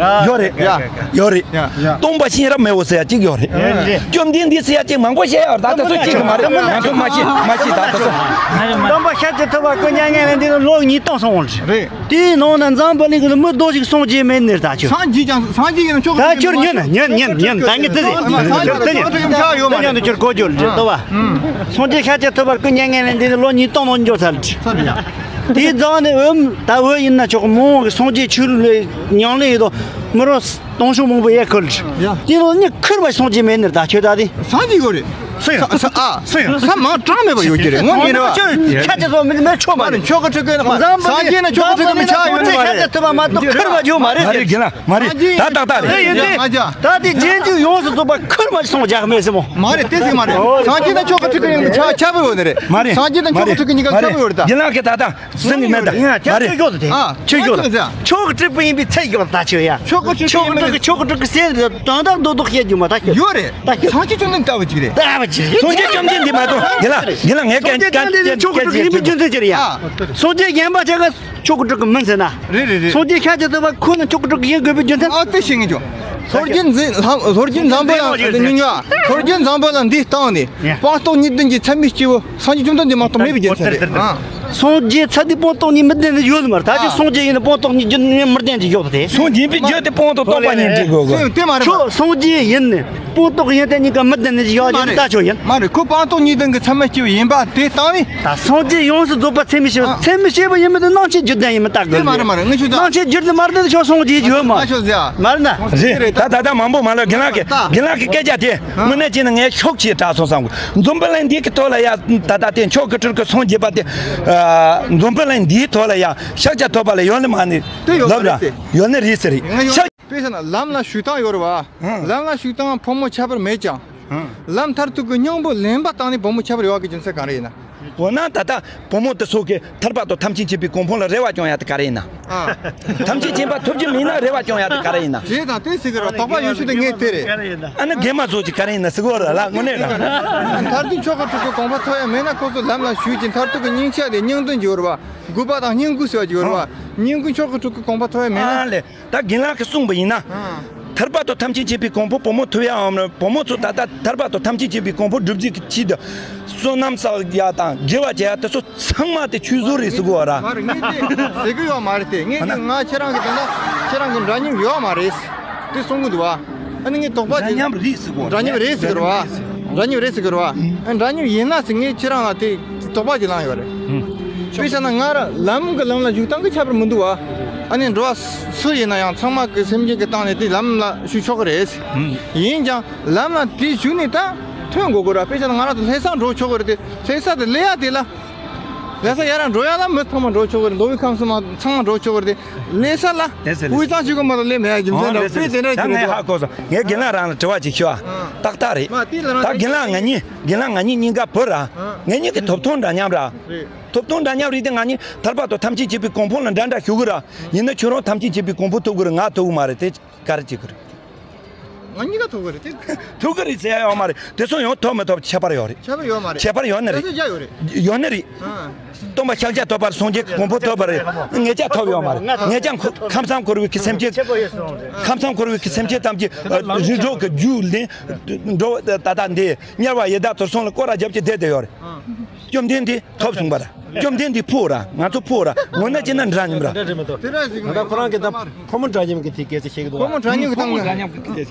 ཡོད་རེད། ཡ། ཡོད་རེད། ཡ། སྟོང་པ་ཤེས་རབ་མེས་པོ་ཟེར་ཡ་གཅིག་ཡོད་རེད། ཡོད་རེད། བཅོམ་ལྡན་འདས་ཟེར་ཡ་གཅིག་མང་པོ་བཤད་ཡ་ཡོད་རེད། ད་ལྟ་ཚོ་གཅིག་གི་མ་རེད། ང་ཚོ་མ་ཤེས་མ་ཤེས་ད་ལྟ་ཚོ། སྟོན་པ་ཤཱཀྱ་ཐུབ་པ་སྐུ་མྱ་ངན་ལས་འདས་ནས་ལོ་ཉིས་སྟོང་སོང་བ་རེད། རེད། དེའི་ནང་ན་འཛམ་བུ་གླིང་གི་མི་རྡོ་ཞིག་སངས་རྒྱས་མེད་ནི་ད་ཁྱོད། སངས་རྒྱས་ཀྱང་སངས་རྒྱས་ཡིན་ན་ཆོག་གི་ད་ཁྱོད་ཉན་ན་ཉན་ཉན་ཉན་ད་ངས་དེ་ཟེར། སངས་རྒྱས་ཀྱང་ཆོག་གི་ཆགས་ཡོད་མ་རེད། ད་ཁྱོད་གོ་རྒྱུ་རེད་ལྟ་བ། སངས་རྒྱས་ཤཱཀྱ་ཐུབ་པ་སྐུ་མྱ་ངན་ལས་འདས་ནས་ལོ་ཉིས་སྟོང་ནང་འགྱོ་ཚར་རེད། དེའི་རྫོང་ནས་འོམ་ད་འོད་ཡིན་ན་ཆོག་མང་བོ་གི་སངས་རྒྱས་ཆོས་ལུགས་ལས་ཉམས་ལེན་ཡོད་དོ། མི་རོ་སྟོང་ཕྲག་མང་པོ་ཡས་ཁུལ་རེད། ཡ། དེ་ནང་ནི་ཁུར་བ་སངས་རྒྱས་མེད་ནི་ད་ཁྱོད་ད་དེ། སངས་རྒྱས་ཡོད་རེད། སུ་ཡོད། ས་ས་ཨ། སུ་ཡོད། ས་མང་གྲངས་མེད་པ་ཡོད་ཀྱི་རེད་ངོ་ཉིན་རེ་བ། ཁྱོད་ཁྱད་ཆེ་ཚོ་མི་མེད་ཆོག་མ་རེད། ཆོག་གི་ཁྲིག་གི་ན་མ་འཛམ་བུ་སངས་རྒྱས་ན་ཆོག་གི་ཁྲིག་གི་མི་ཆགས་ཡོད་ནི་མ་རེད། ཁྱད་ཆེ་ཐུབ་པ་མ་གཏོགས་ཁུར་བ་ཡོད་མ་རེད། མ་རེད་རྒན་ལགས་མ་རེད། ད་ཏག་ཏག་རེད། ཡིན་ཏེ། ད་དེ་རྗེས་འཇུག་ཡོངས་སུ་རྫོགས་པ་ཁུར་མ་སོང་རྒྱག་མེད་སྲིད་མོ། མ་རེད་དེ་ཟིག་མ་རེད། སངས་རྒྱས་ན་ཆོག་གི་ཁྲིག་གི་ཡིན་ཆ་ཆ་བུ་ཡོད་ནི་རེད། མ་རེད། སངས་རྒྱས་ན་ཆོག་གི་ཁྲིག་གི་གཉིས་ཀ་ཆ་བུ་ཡོད་རེད་ད། རྒན་ལགས་ཀྱི་ད་ད། མ་རེད། ཡ་ཁྱོད་ཡོད་དེ། ཨ། ཁྱོད་ཡོད། ཁྱོད་ཡོད། ཆོག་གི་ཁྲིག་པ་ཡིན་པའི་ཚད་ཡོད་ད་ཁྱོད་ཡ། ཆོག་གི་ཁྲིག་ཆོག་གི་ཁྲིག་གི་ཆོག་གི་ཁྲིག་གི་སེམས་དོན་དག་རྡོག་རྡོག་བཤད་རྒྱུ་མ་ད་ཁྱོད། ཡོད་རེད། ད་ཁྱོད། སངས་རྒྱས་བཅོམ་ལྡན་འདས་ལྟ་བུ་ཅིག་རེད། ད་བ་ཅིག་རེད། སངས་རྒྱས་བཅོམ་ལྡན་འདས་མ་གཏོགས་རྒན་ལགས་རྒན་ལགས་ངས་སངས་རྒྱས་བཅོམ་ལྡན་འདས་ཆོག་གི་ཁྲིག་གི་ཡིན་པའི་རྒྱུ་མཚན་ཅི་རེད་ཡ། ཨ། སངས་རྒྱས་གཞན་པ་ཆ་ག་ཆོག་གི་ཁྲིག་གི་མིན་ཟེར་ན། རེད་རེད་རེད། སངས་རྒྱས་ཤཱཀྱ་ཐུབ་པ་ཁོ་ན་ཆོག་གི་ཁྲིག་གི་ཡིན་དགོས་པའི་རྒྱུ་མཚན། ཨ་དེ་ཤེས་ངེས་ཀྱང་། ལྷོ་རྒྱུད་འཛི་ལྷོ་རྒྱུད་འཛམ་བུ་གླིང་ཉུང་ཉུང་། ལྷོ་རྒྱུད་འཛམ་བུ་གླིང་འདིའི་སྟེང་ནས་སྤངས་རྟོགས་གཉིས་ལྡན་གྱི་ཚད་མའི་སྐྱེས་བུ་སངས་རྒྱས་བཅོམ་ལྡན་འདས་མ་གཏོགས་མེད་པའི་རྒྱུ་མཚན་རེད། ཨ། སངས་རྒྱས་ཚ་དེ་སྤངས་རྟོགས་གཉིས་མི་ལྡན་ནི་ཡོད་མ་རེད། ད་ཅི་ཨ། སངས་རྒྱས་ཡིན་ན་སྤངས་རྟོགས་གཉིས་རྒྱུད་མི་ལྡན་གྱི་ཡོད་དེ། སངས་རྒྱས་པའི་རྒྱུད་དེ་སྤངས་རྟོགས་རྟོགས་པ་གཉིས་ཀྱི་དགོས་གི། དེ་མ་རེད། ཁྱོད་སངས་རྒྱས་ཡིན་ནི་སྤངས་རྟོགས་ཡིན་དེ་གཉིས་ཀ་མི་ལྡན་ནི་ཡོད་ཀྱི་ད་ཁྱོད་ཡིན། མ་རེད། ཁོ་སྤངས་རྟོགས་གཉིས་ལྡན་གྱི་ཚད་མ་སྐྱེ་བོ་ཡིན་པ་དེ་བཏང་བས། ད་སངས་རྒྱས་ཡོངས་སུ་རྫོགས་པ་ཚད་མས་ཤེས་པ། ཨ། ཚད་མས་ཤེས་པ་ཡིན་མིན་དེ་སྣང་ཆའི་རྒྱུད་ལྡན་ཡིན་མིན་ལྟ་དགོས། དེ་མ་རེད་མ་རེད། ངས་ཁྱོད་ད་སྣང་ཆའི་རྒྱུད་དེ་མ་རེད་ད་ཁྱོད་སངས་རྒྱས་ཡོད་མ་རེད། ཁྱོད་ཟེར་ཡ། མ་རེད་ན། རེད། ད་ད་ལྟ་མང་པོ་མ་ལབ། རྒན་ལགས་ཀྱི་ད་རྒན་ལགས་ཀྱི་སྐད་ཆ་དེ་ཨ། དངོས་གནས་བྱས་ན་ངས་ཤོག་ཅིག་དྲག་སོང་བསམ་གི། འཛམ་བུ་གླིང་འདི་གི་ཐོག་ལ་ཡ་ད་ལྟ་དེ་མཆོག་གི་སྤྲུལ་སྐུ་སངས་རྒྱས་པ་དེ། ཨ། འཛམ་བུ་གླིང་འདིའི་ཐོག་ལ་ཡ་ཤཱཀྱ་ཐུབ་པ་ལ་ཡོད་ནི་མ་ནི་དེ་ཡོད་མ་ལབ་ར། རེད་དེ། ཡོད་ནི་རེད་ཟེར་རེད། ང་ཡོད། ཤཱཀྱ། དཔེ་བཞག་ན་ལམ་ལ་ཞུགས་སྟངས་ཡོད་རེད་བ། ཧུམ། ལམ་ལ་ཞུགས་སྟངས་ཕོ་མོ་ཁྱད་པར་མེད་ཀྱང་། ཧུམ། ལམ་མཐར་ཐུག་གི་སྙིང་པོ་ལེན་པ་བཏང་ནས་ཕོ་མོ་ཁྱད་པར་ཡོད་པ་གི་རྒྱུ་མཚན་གང་རེད་ཡིན་ན། འོ་ན་ད་ལྟ་བུ་མོ་དེ་ཚོ་གིས་ཐར་པ་དང་ཐམས་ཅད་མཁྱེན་པའི་གོ་འཕང་ལ་རེ་བ་བཅོང་ཡ་དེ་ག་རེ་ཡིན་ན། ཨ། ཐམས་ཅད་མཁྱེན་པ་ཐོབ་རྒྱུ་མིན་ན་རེ་བ་བཅོང་ཡ་དེ་ག་རེ་ཡིན་ན། རེད་དང་དེ་ཟེར་གི་རེད། དོགས་པ་ཡོད་ཤོས་དེ་ངས་དེ་རེད། ཨ་ནི་རྒན་མ་ཚོ་གིས་ག་རེ་ཡིན་ན་ཟེར་གི་རེད་ལ། དངོས་གནས་ར། མཐར་ཐུག་མཆོག་གི་སྤྲུལ་སྐུ་གོ་འཕང་ཐོབ་ཡ་མེད་ན་ཁོ་ཚོ་ལམ་ལ་ཞུགས་ཀྱི་མཐར་ཐུག་གི་སྙིང་ཆ་དེ་སྙིང་དོན་གྱི་ཡོད་རེད་བ། དགོས་པ་དང་སྙིང་དགོས་ཟེར་བ་གྱི་ཡོད་རེད་བ། སྙིང་དགོས་མཆོག་གི་སྤྲུལ་སྐུ་གོ་འཕང་ཐོབ་ཡ་མེད་ན། ཨ་ལེ། ད་རྒན་ལགས་ཀྱིས་གསུངས་པ་ཡིན་ན། ཨང་། ཐར་པ་དང་ཐམས་ཅད་མཁྱེན་པའི་གོ་འཕང་བུ་མོ་ཐོབ་ཡའམ་བུ་མོ་ཚོ་ད་ལྟ་ཐར་པ་དང་ཐམས་ཅད་མཁྱེན་པའི་གོ་འཕང་སྒྲུབ་རྒྱུ་གི་ཆེད་དུ་བསོད་ནམས་བསགས་ཡ་དང་དགེ་བ་བྱེད་ཡ་དེ་ཚོ་ཚང་མ་དེ་ཆུད་ཟོས་རེད་ཟེར་གོ་ར། མ་རེད། ངས་དེ་ཟེར་གི་ཡོད་མ་རེད་དེ། ངས་དེ་ང་ཁྱེད་རང་གི་དེ་འདྲ་ཁྱེད་རང་གི་འདྲ་མཉམ་ཡོད་མ་རེད་དེ་གསུང་གི་འདུག་བ། ཨ་ནི་ངས་དོགས་པ་ཅིག་འདྲ་མཉམ་རེད་ཟེར་གོ། འདྲ་མཉམ་རེད་ཟེར་གི་རེད་བ། འདྲ་མཉམ་རེད་ཟེར་གི་རེད་བ། ཨ་འདྲ་མཉམ་ཡིན་ན་ཟེར་ངས་ཁྱེད་རང་ལ་དེ་དོགས་པ་ཅིག་ལངས་ཡོད་རེད། དཔེ་བཞག་ན་ང་ར་ལམ་གི་ལམ་ལ་བཞུགས་སྟངས་ཀྱི་ཁྱད་པར་མི་འདུག་བ། ཨ་ནི་འགྲོ་བ་སུ་ཡིན་ན་ཡང་ཚང་མ་གི་སེམས་ཅན་གྱི་སྟེང་ནས་དེ་ལམ་ལ་ཞུགས་ཆོག་གི་རེད། ཡིན་ཀྱང་ལམ་ལ་དེ་ཞུགས་ནས་ད་ཐོན་དགོས་གི་ར། དཔེ་བཞག་ན་ང་ར་ཚོ་ལྷ་ས་འགྲོ་ཆོག་གི་རེད་དེ། ལྷ་ས་དེ་སླེབས་ཡ་དེ་ལ། ལྷ་ས་ཡར་འགྲོ་ཡ་ལ་མི་ཚང་མ་འགྲོ་ཆོག་གི་རེད། མདོ་དབུས་ཁམས་གསུམ་ཚང་མ་འགྲོ་ཆོག་གི་རེད་དེ། ལྷ་ས་ལ་དབུས་གཙང་ཆུ་ཁོལ་མ་གཏོགས་སླེབས་མེད་ཡ་རྒྱུ་མཚན་འདྲ་དཔེ་དེ་འདྲ་ཞིག་རེད་འདུག་བ། ད་ངས་ཧ་གོ་སོང་། ངས་རྒན་ལགས་རང་ལ་དྲི་བ་ཅིག་ཞུ་ཨ། ཏག་ཏག་རེད། མ་དེ་ལ་རང་ད་རྒན་ལགས་ང་གཉིས་རྒན་ལགས་ང་གཉིས་གཉིས་ཀ་བུ་ར། ཨ། ང་གཉིས་ཀྱི་ཐོབ་ཐང་འདྲ་མཉམ་ར། རེད། ཐོབ་ཐང་འདྲ་མཉམ་རེད་དེ། ང་གཉིས་ཐར་པ་དང་ཐམས་ཅད་མཁྱེན་པའི་གོ་འཕང་ལ་འདྲ་འདྲ་ཞུ་གི་ར། ཡིན་ན་ཁྱོད་རང་ཐམས་ཅད་མཁྱེན་པའི་གོ་འཕང་ཐོབ་གི་རེད། ང་ཐོབ་གི་མ་རེད་དེ་ག་རེ་བྱེད་གི་རེད། ང་གཉིས་ཀ་ཐོབ་གི་རེད་དེ། ཐོབ་གི་རེད་ཟེར་ཡ་ཡོད་མ་རེད། དེ་ཚོ་ཡང་ཐོབ་མི་ཐོབ་ཁྱད་པར་ཡོད་རེད། ཁྱད་པར་ཡོད་མ་རེད། ཁྱད་པར་ཡོད་ནི་རེད། ཁྱད་པར་ཡོད་རེད། ཡོད་ནི་རེད། ཨ། སྟོན་པ་ཤཱཀྱ་ཐུབ་པ་སངས་རྒྱས་ཀྱི་གོ་འཕང་ཐོབ་པ་རེད། ངེད་ཅག་ཐོབ་ཡོད་མ་རེད། ངེད་ཅག་ཁམས་སངས་འཁོར་བའི་གི་སེམས་ཅན། ཁམས་སངས་འཁོར་བའི་གི་སེམས་ཅན་ཐམས་ཅད་རིགས་དྲུག་གི་རྒྱུད་ལས་འགྲོ་བ་ད་ལྟ་འདི་དམྱལ་བ་ཡི་དྭགས་དུད་སོང་ལ་སྐོར་ར་རྒྱབ་ཀྱི་བསྡད་དེ་ཡོད་རེད། བཅོམ་ལྡན་འདས་ཐོབ་སོང་བ་རེད། བཅོམ་ལྡན་འདས་ཕུ་ར། ང་ཚོ་ཕུ་ར། ངོ་ན་ཅི་ན་འདྲ་མཉམ་ར། དེ་འདྲ་ཞིག་མི་འདུག་ད་ལྟ་ཁོ་རང་གི་ད་ཕོ་མོ་འདྲ་མཉམ་གི་དེ་སྐད་ཆ་བཤད་གི་འདུག་ཕོ་མོ་འདྲ་མཉམ་གི་སྟེང་ནས།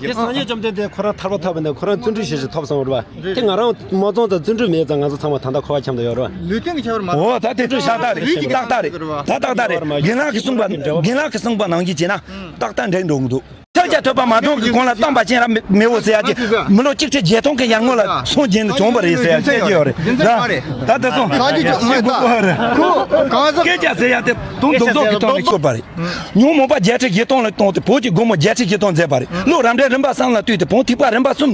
དེ་སངས་རྒྱས་བཅོམ་ལྡན་འདས་ཁོ་རང་ཐར་པ་ཐོབ་པ་ནས་ཁོ་རང་བརྩོན་འགྲུས་བྱེད་བྱེད་ཐོབ་སོང་བ་རེད་བ། དེ་ང་རང་མ་བཙོང་དང་བརྩོན་འགྲུས་མེད་ཙང་ང་ཚོ་ཚང་མ་ད་ལྟ་འཁོར་བ་འཁྱམས་དུ་ཡོད་རེད་བ། ལུས་རྟེན་གྱི་ཁྱད་པར་མ། འོ་ད་དེ་ཏག་ཏག་རེད། ཏག་ཏག་རེད། ད་ཏག་ཏག་རེད། རྒན་ལགས་ཀྱིས་གསུངས་པ་རྒན་ལགས་ཀྱིས་གསུངས་པ་ནང་བཞིན་བྱས་ན་ཏག་ཏག་འགྲིག་འགྲོ་གི་འདུག་ཤཱཀྱ་ཐུབ་པ་མ་གཏོགས་ཀྱི་གོང་ལ་སྟོན་པ་ཅན་ར་མེད་འོ་ཟེར་ཡ་ཅིག་མི་ལོ་གཅིག་ཁྲི་བརྒྱད་སྟོང་གི་ཡར་སྔོན་ལ་སངས་རྒྱས་ནས་བྱུང་བ་རེད་ཟེར་ཡ་སྐད་ཆ་ཡོད་རེད། ད་ད་དེ་སོང་ད་ཅི་ཅོག་མེད་ད། ཁོ་གང་ཟག་སྐད་ཆ་ཟེར་ཡ་དེ་དུང་རྡོག་རྡོག་གི་ཐོག་ནས་ཤོར་བ་རེད། ཉོན་མོངས་པ་བརྒྱད་ཁྲི་བཞི་སྟོང་ལ་བཏང་སྟེ་བོད་ཀྱི་སྒོ་མོ་བརྒྱད་ཁྲི་བཞི་སྟོང་མཛད་པ་རེད། བློ་རབ་འབྲིང་རིམ་པ་གསུམ་ལ་བཏུས་ཏེ་བོད་ཐེག་པ་རིམ་པ་གསུམ།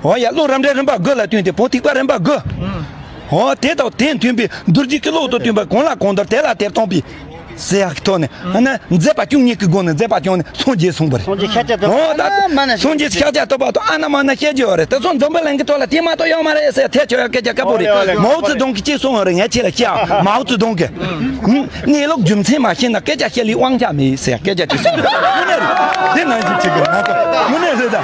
འོ་ཡ། བློ་རབ་འབྲིང་རིམ་པ་དགུ་ལ་བཏུས་ཏེ་བོད་ཐེག་པ་རིམ་པ་དགུ། འོ་དེ་དང་དེ་མཐུན་པའི་རྡོ་རྗེ་ཀུན་ལེགས་དང་བསྟུན་པའི་གང་ལ་གང་འདུལ་དེ་ལ་དེར་སྟོན་པའི་ཟེར་ཡག་གི་ཐོག་ནས་ཨ་ནི་མཛད་པ་བཅུ་གཉིས་ཀྱི་སྒོ་ནས་མཛད་པ་བཅུ་གཉིས་སངས་རྒྱས་གསུངས་པ་རེད། སངས་རྒྱས་ཤཱཀྱ་ཐུབ་པ། འོ་ད་ཨ་ན་མ་ན་སངས་རྒྱས་ཤཱཀྱ་ཐུབ་པ་དང་ཨ་ན་མ་ན་བཤད་རྒྱུ་ཡོད་རེད། དེ་ཚོ་འཛམ་བུ་གླིང་གི་ཐོག་ལ་དེ་མ་གཏོགས་ཡོད་མ་རེད་ཟེར་ཐལ་ཆོག་ཡག་སྐད་ཆ་དཀར་པོ་རེད། མའོ་ཙེ་ཏུང་གིས་ཅི་གསུངས་ཡོད་རེད། ངས་ཁྱེད་ལ་བཤད། མའོ་ཙེ་ཏུང་གིས། གནས་ལུགས་རྒྱུ་མཚན་མ་ཤེས་ན་སྐད་ཆ་བཤད་ལས་དབང་ཆ་མེད་ཟེར་སྐད་ཆ་ཅིག་གསུངས་ཡོད་རེད། དངོས་གནས་རེད། དེ་ནང་བཞིན་བྱེད་དགོས། ང་ཚོ་དངོས་གནས་རེད་ད།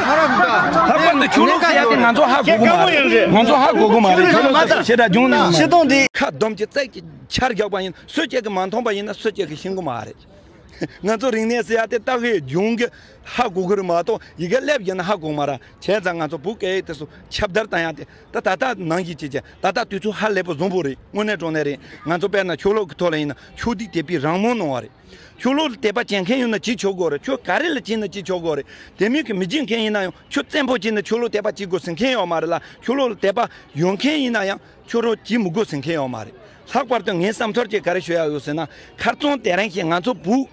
ལྷག་པར་དུ་ཆོས་ལུགས་ཟེར་ཡ་དེ་ང་ཚོ་ཧ་གོ་གི་མ་རེད། ང་ཚོ་ཧ་གོ་གི་མ་རེད། ཆོས་ལུགས་ཟེར་ཞེ་དྲག་སྦྱོང་ནས་མ་རེད། ཁ་སྡོམ་གྱི་རྩལ་གྱི་ཆར་རྒྱག་པ་ཡིན། སུ་གཅིག་གིས་མ་མཐོང་པ་ཡིན་ན་སུ་གཅིག་གིས་ཤེས་གི་མ་རེད། ང་ཚོ་རིག་གནས་ཟེར་ཡ་དེ་ལྟ་བའི་སྦྱོང་གི་ཧ་གོ་གི་རེད་མ་གཏོགས་ཡི་གེ་ལབ་ཡིན་ན་ཧ་གོ་མ་རེད། བྱས་ཙང་ང་ཚོ་བོད་སྐད་ཡིག་དེ་ཚོ་ཁྱབ་བརྡལ་བཏང་ཡ་དེ་ད་ད་ལྟ་ནང་བཞིན་བྱེད་ཀྱི་ད་ལྟ་དུས་ཚོད་ཧ་ལས་པ་བཟང་པོ་རེད། དངོས་གནས་དྲང་གནས་རེད། ང་ཚོ་དཔེར་ན་ཆོས་ལུགས་ཀྱི་ཐོག་ལ་ཡིན་ན་ཆོས་སྡེ་དད་པའི་རང་མོས་གནང་བ་རེད། ཆོས་ལུགས་ལ་དད་པ་བྱེད་མཁན་ཡོད་ན་བྱེད་ཆོག་གི་རེད། ཆོས་ག་རེ་ལ་བྱེད་ན་བྱེད་ཆོག་གི་རེད། དེ་མིན་གྱི་མི་བྱེད་མཁན་ཡིན་ན་ཡང་ཆོས་བཙན་པོ་བྱས་ན་ཆོས་ལུགས་དད་པ་བྱེད་དགོས་ཟེར་མཁན་ཡོད་མ་རེད་ལ། ཆོས་ལུགས་ལ་དད་པ་ཡོད་མཁན་ཡིན་ན་ཡང་ཆོས་ལུགས་བྱེད་མི་དགོས་ཟེར་མཁན་ཡོད་མ་རེད། ལྷག་པར་དུ་ངའི་བསམ་ཚུལ་གྱིས་ག་རེ་ཞུ་ཡ་ཡོད་ཟེར་ན། ཁ་རྩང་དེ་རིང་བཞིན་ང་ཚོ་བོད་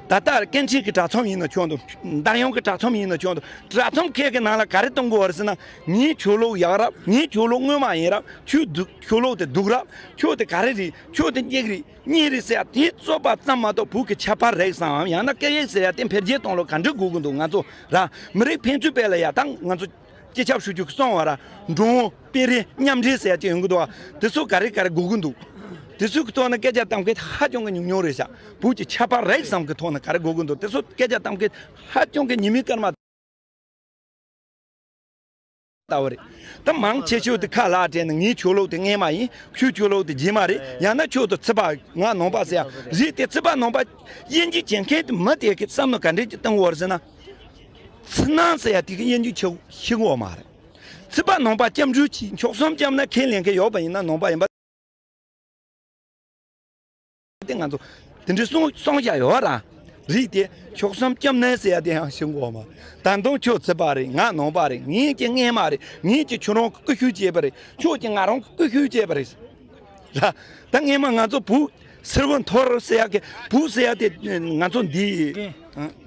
ད་ལྟ་སྐད་འཕྲིན་གྱི་དྲ་ཚོམས་ཡིན་ན་ཆོག་འདུག་འདར་ཡོང་གི་དྲ་ཚོམས་ཡིན་ན་ཆོག་འདུག་དྲ་ཚོམས་ཁག་གི་ནང་ལ་ག་རེ་གཏོང་དགོས་པ་རེད་ཟེར་ན། ངའི་ཆོས་ལུགས་ཡག་རབས། ངའི་ཆོས་ལུགས་དངོས་མ་ཡིན་རབས། ཆོས་སྡུག་ཆོས་ལུགས་དེ་སྡུག་རབས། ཆོས་དེ་ག་རེ་རེད། ཆོས་དེ་སྙིགས་རེད། གཉིས་རེད་ཟེར་ཡ་དེ་རྩོད་པ་ཙམ་མ་གཏོགས་བོད་ཀྱི་ཁྱད་པར་རིག་གསུམ་ཡང་ན་སྐད་ཡིག་ཟེར་ཡ་དེ་འཕེལ་རྒྱས་གཏོང་ལོ་ག་འདྲ་དགོས་ཀྱི་འདུག་ང་ཚོ་ར་མི་རིགས་ཕན་ཚུན་དཔེ་ལ་ཡ་དང་ང་ཚོ་སྤྱི་ཁྱབ་ཞུ་རྒྱུ་གི་སོང་བ་ར་འགྲོ་འོང་སྤེལ་རེས་མཉམ་འབྲེལ་ཟེར་ཡ་ཅིག་ཡོང་གི་འདུག་བ། དེ་ཚོ་ག་རེ་ག་རེ་དགོས་ཀྱི་འདུག་དེ་ཚོ་གི་ཐོག་ནས་སྐད་ཆ་གཏམ་མཁན་ཧ་ཅང་གི་ཉུང་ཉུང་རེད་ཤག་བོད་ཀྱི་ཁྱད་པར་རིག་གསུམ་གི་ཐོག་ནས་ག་རེ་དགོས་ཀྱི་འདུག་དེ་ཚོ་སྐད་ཆ་གཏམ་མཁན་ཧ་ཅང་གི་ཉི་མའི་སྐར་མ། ལྟ་བུ་རེད། ད་མང་ཆེ་ཤོས་དེ་ཁ་ལག་སྤྲད་ནས་ངའི་ཆོས་ལུགས་དེ་སྔས་མ་ཡིན། ཁྱོད་ཆོས་ལུགས་དེ་རྗེས་མ་རེད། ཡང་ན་ཁྱོད་དེ་ཚིག་པ་ང་ནང་པ་ཟེར་ཡ་རེད་དེ། ཚིག་པ་ནང་པ་དབྱེ་འབྱེད་བྱེད་མཁན་དེ་མི་དེ་གི་བསམ་བློ་ག་འདྲས་ཀྱི་གཏོང་བར་ཟེར་ན། ཚིག་ནང་ཟེར་ཡ་དེ་གི་དབྱེ་འབྱེད་ཆེ་ཤེས་གོ་མ་རེད། ཚིག་པ་ནང་པ་སྐྱབས་འགྲོ་གྱིས་མཆོག་གསུམ་སྐྱབས་ན་ཁས་ལེན་མཁན་ཡོད་པ་ཡིན་ན་ནང་པ་ཡིན་པ། དེ་ང་ཚོ་དེ་འདྲའི་གསུང་གསུང་བྱ་ཡོད་ར། རིགས་དེ་མཆོག་གསུམ་སྐྱབས་གནས་ཟེར་ཡ་དེ་ཡང་ཤེས་དགོས་མ། ད་དུང་ཁྱོད་ཚིག་པ་རེད། ང་ནང་པ་རེད། ངས་ཀྱི་སྔས་མ་རེད། ངས་ཀྱི་ཁྱོད་རང་གི་སྐུ་ཞབས་བྱས་པ་རེད། ཁྱོད་ཀྱི་ང་རང་གི་སྐུ་ཞབས་བྱས་པ་རེད། ལ། ད་སྔས་མ་ང་ཚོ་བུ་སེར་བོ་འཐོར་ཟེར་ཡ་གི་བུ་ཟེར་ཡ་དེ་ང་ཚོ་འདི། ཨེ།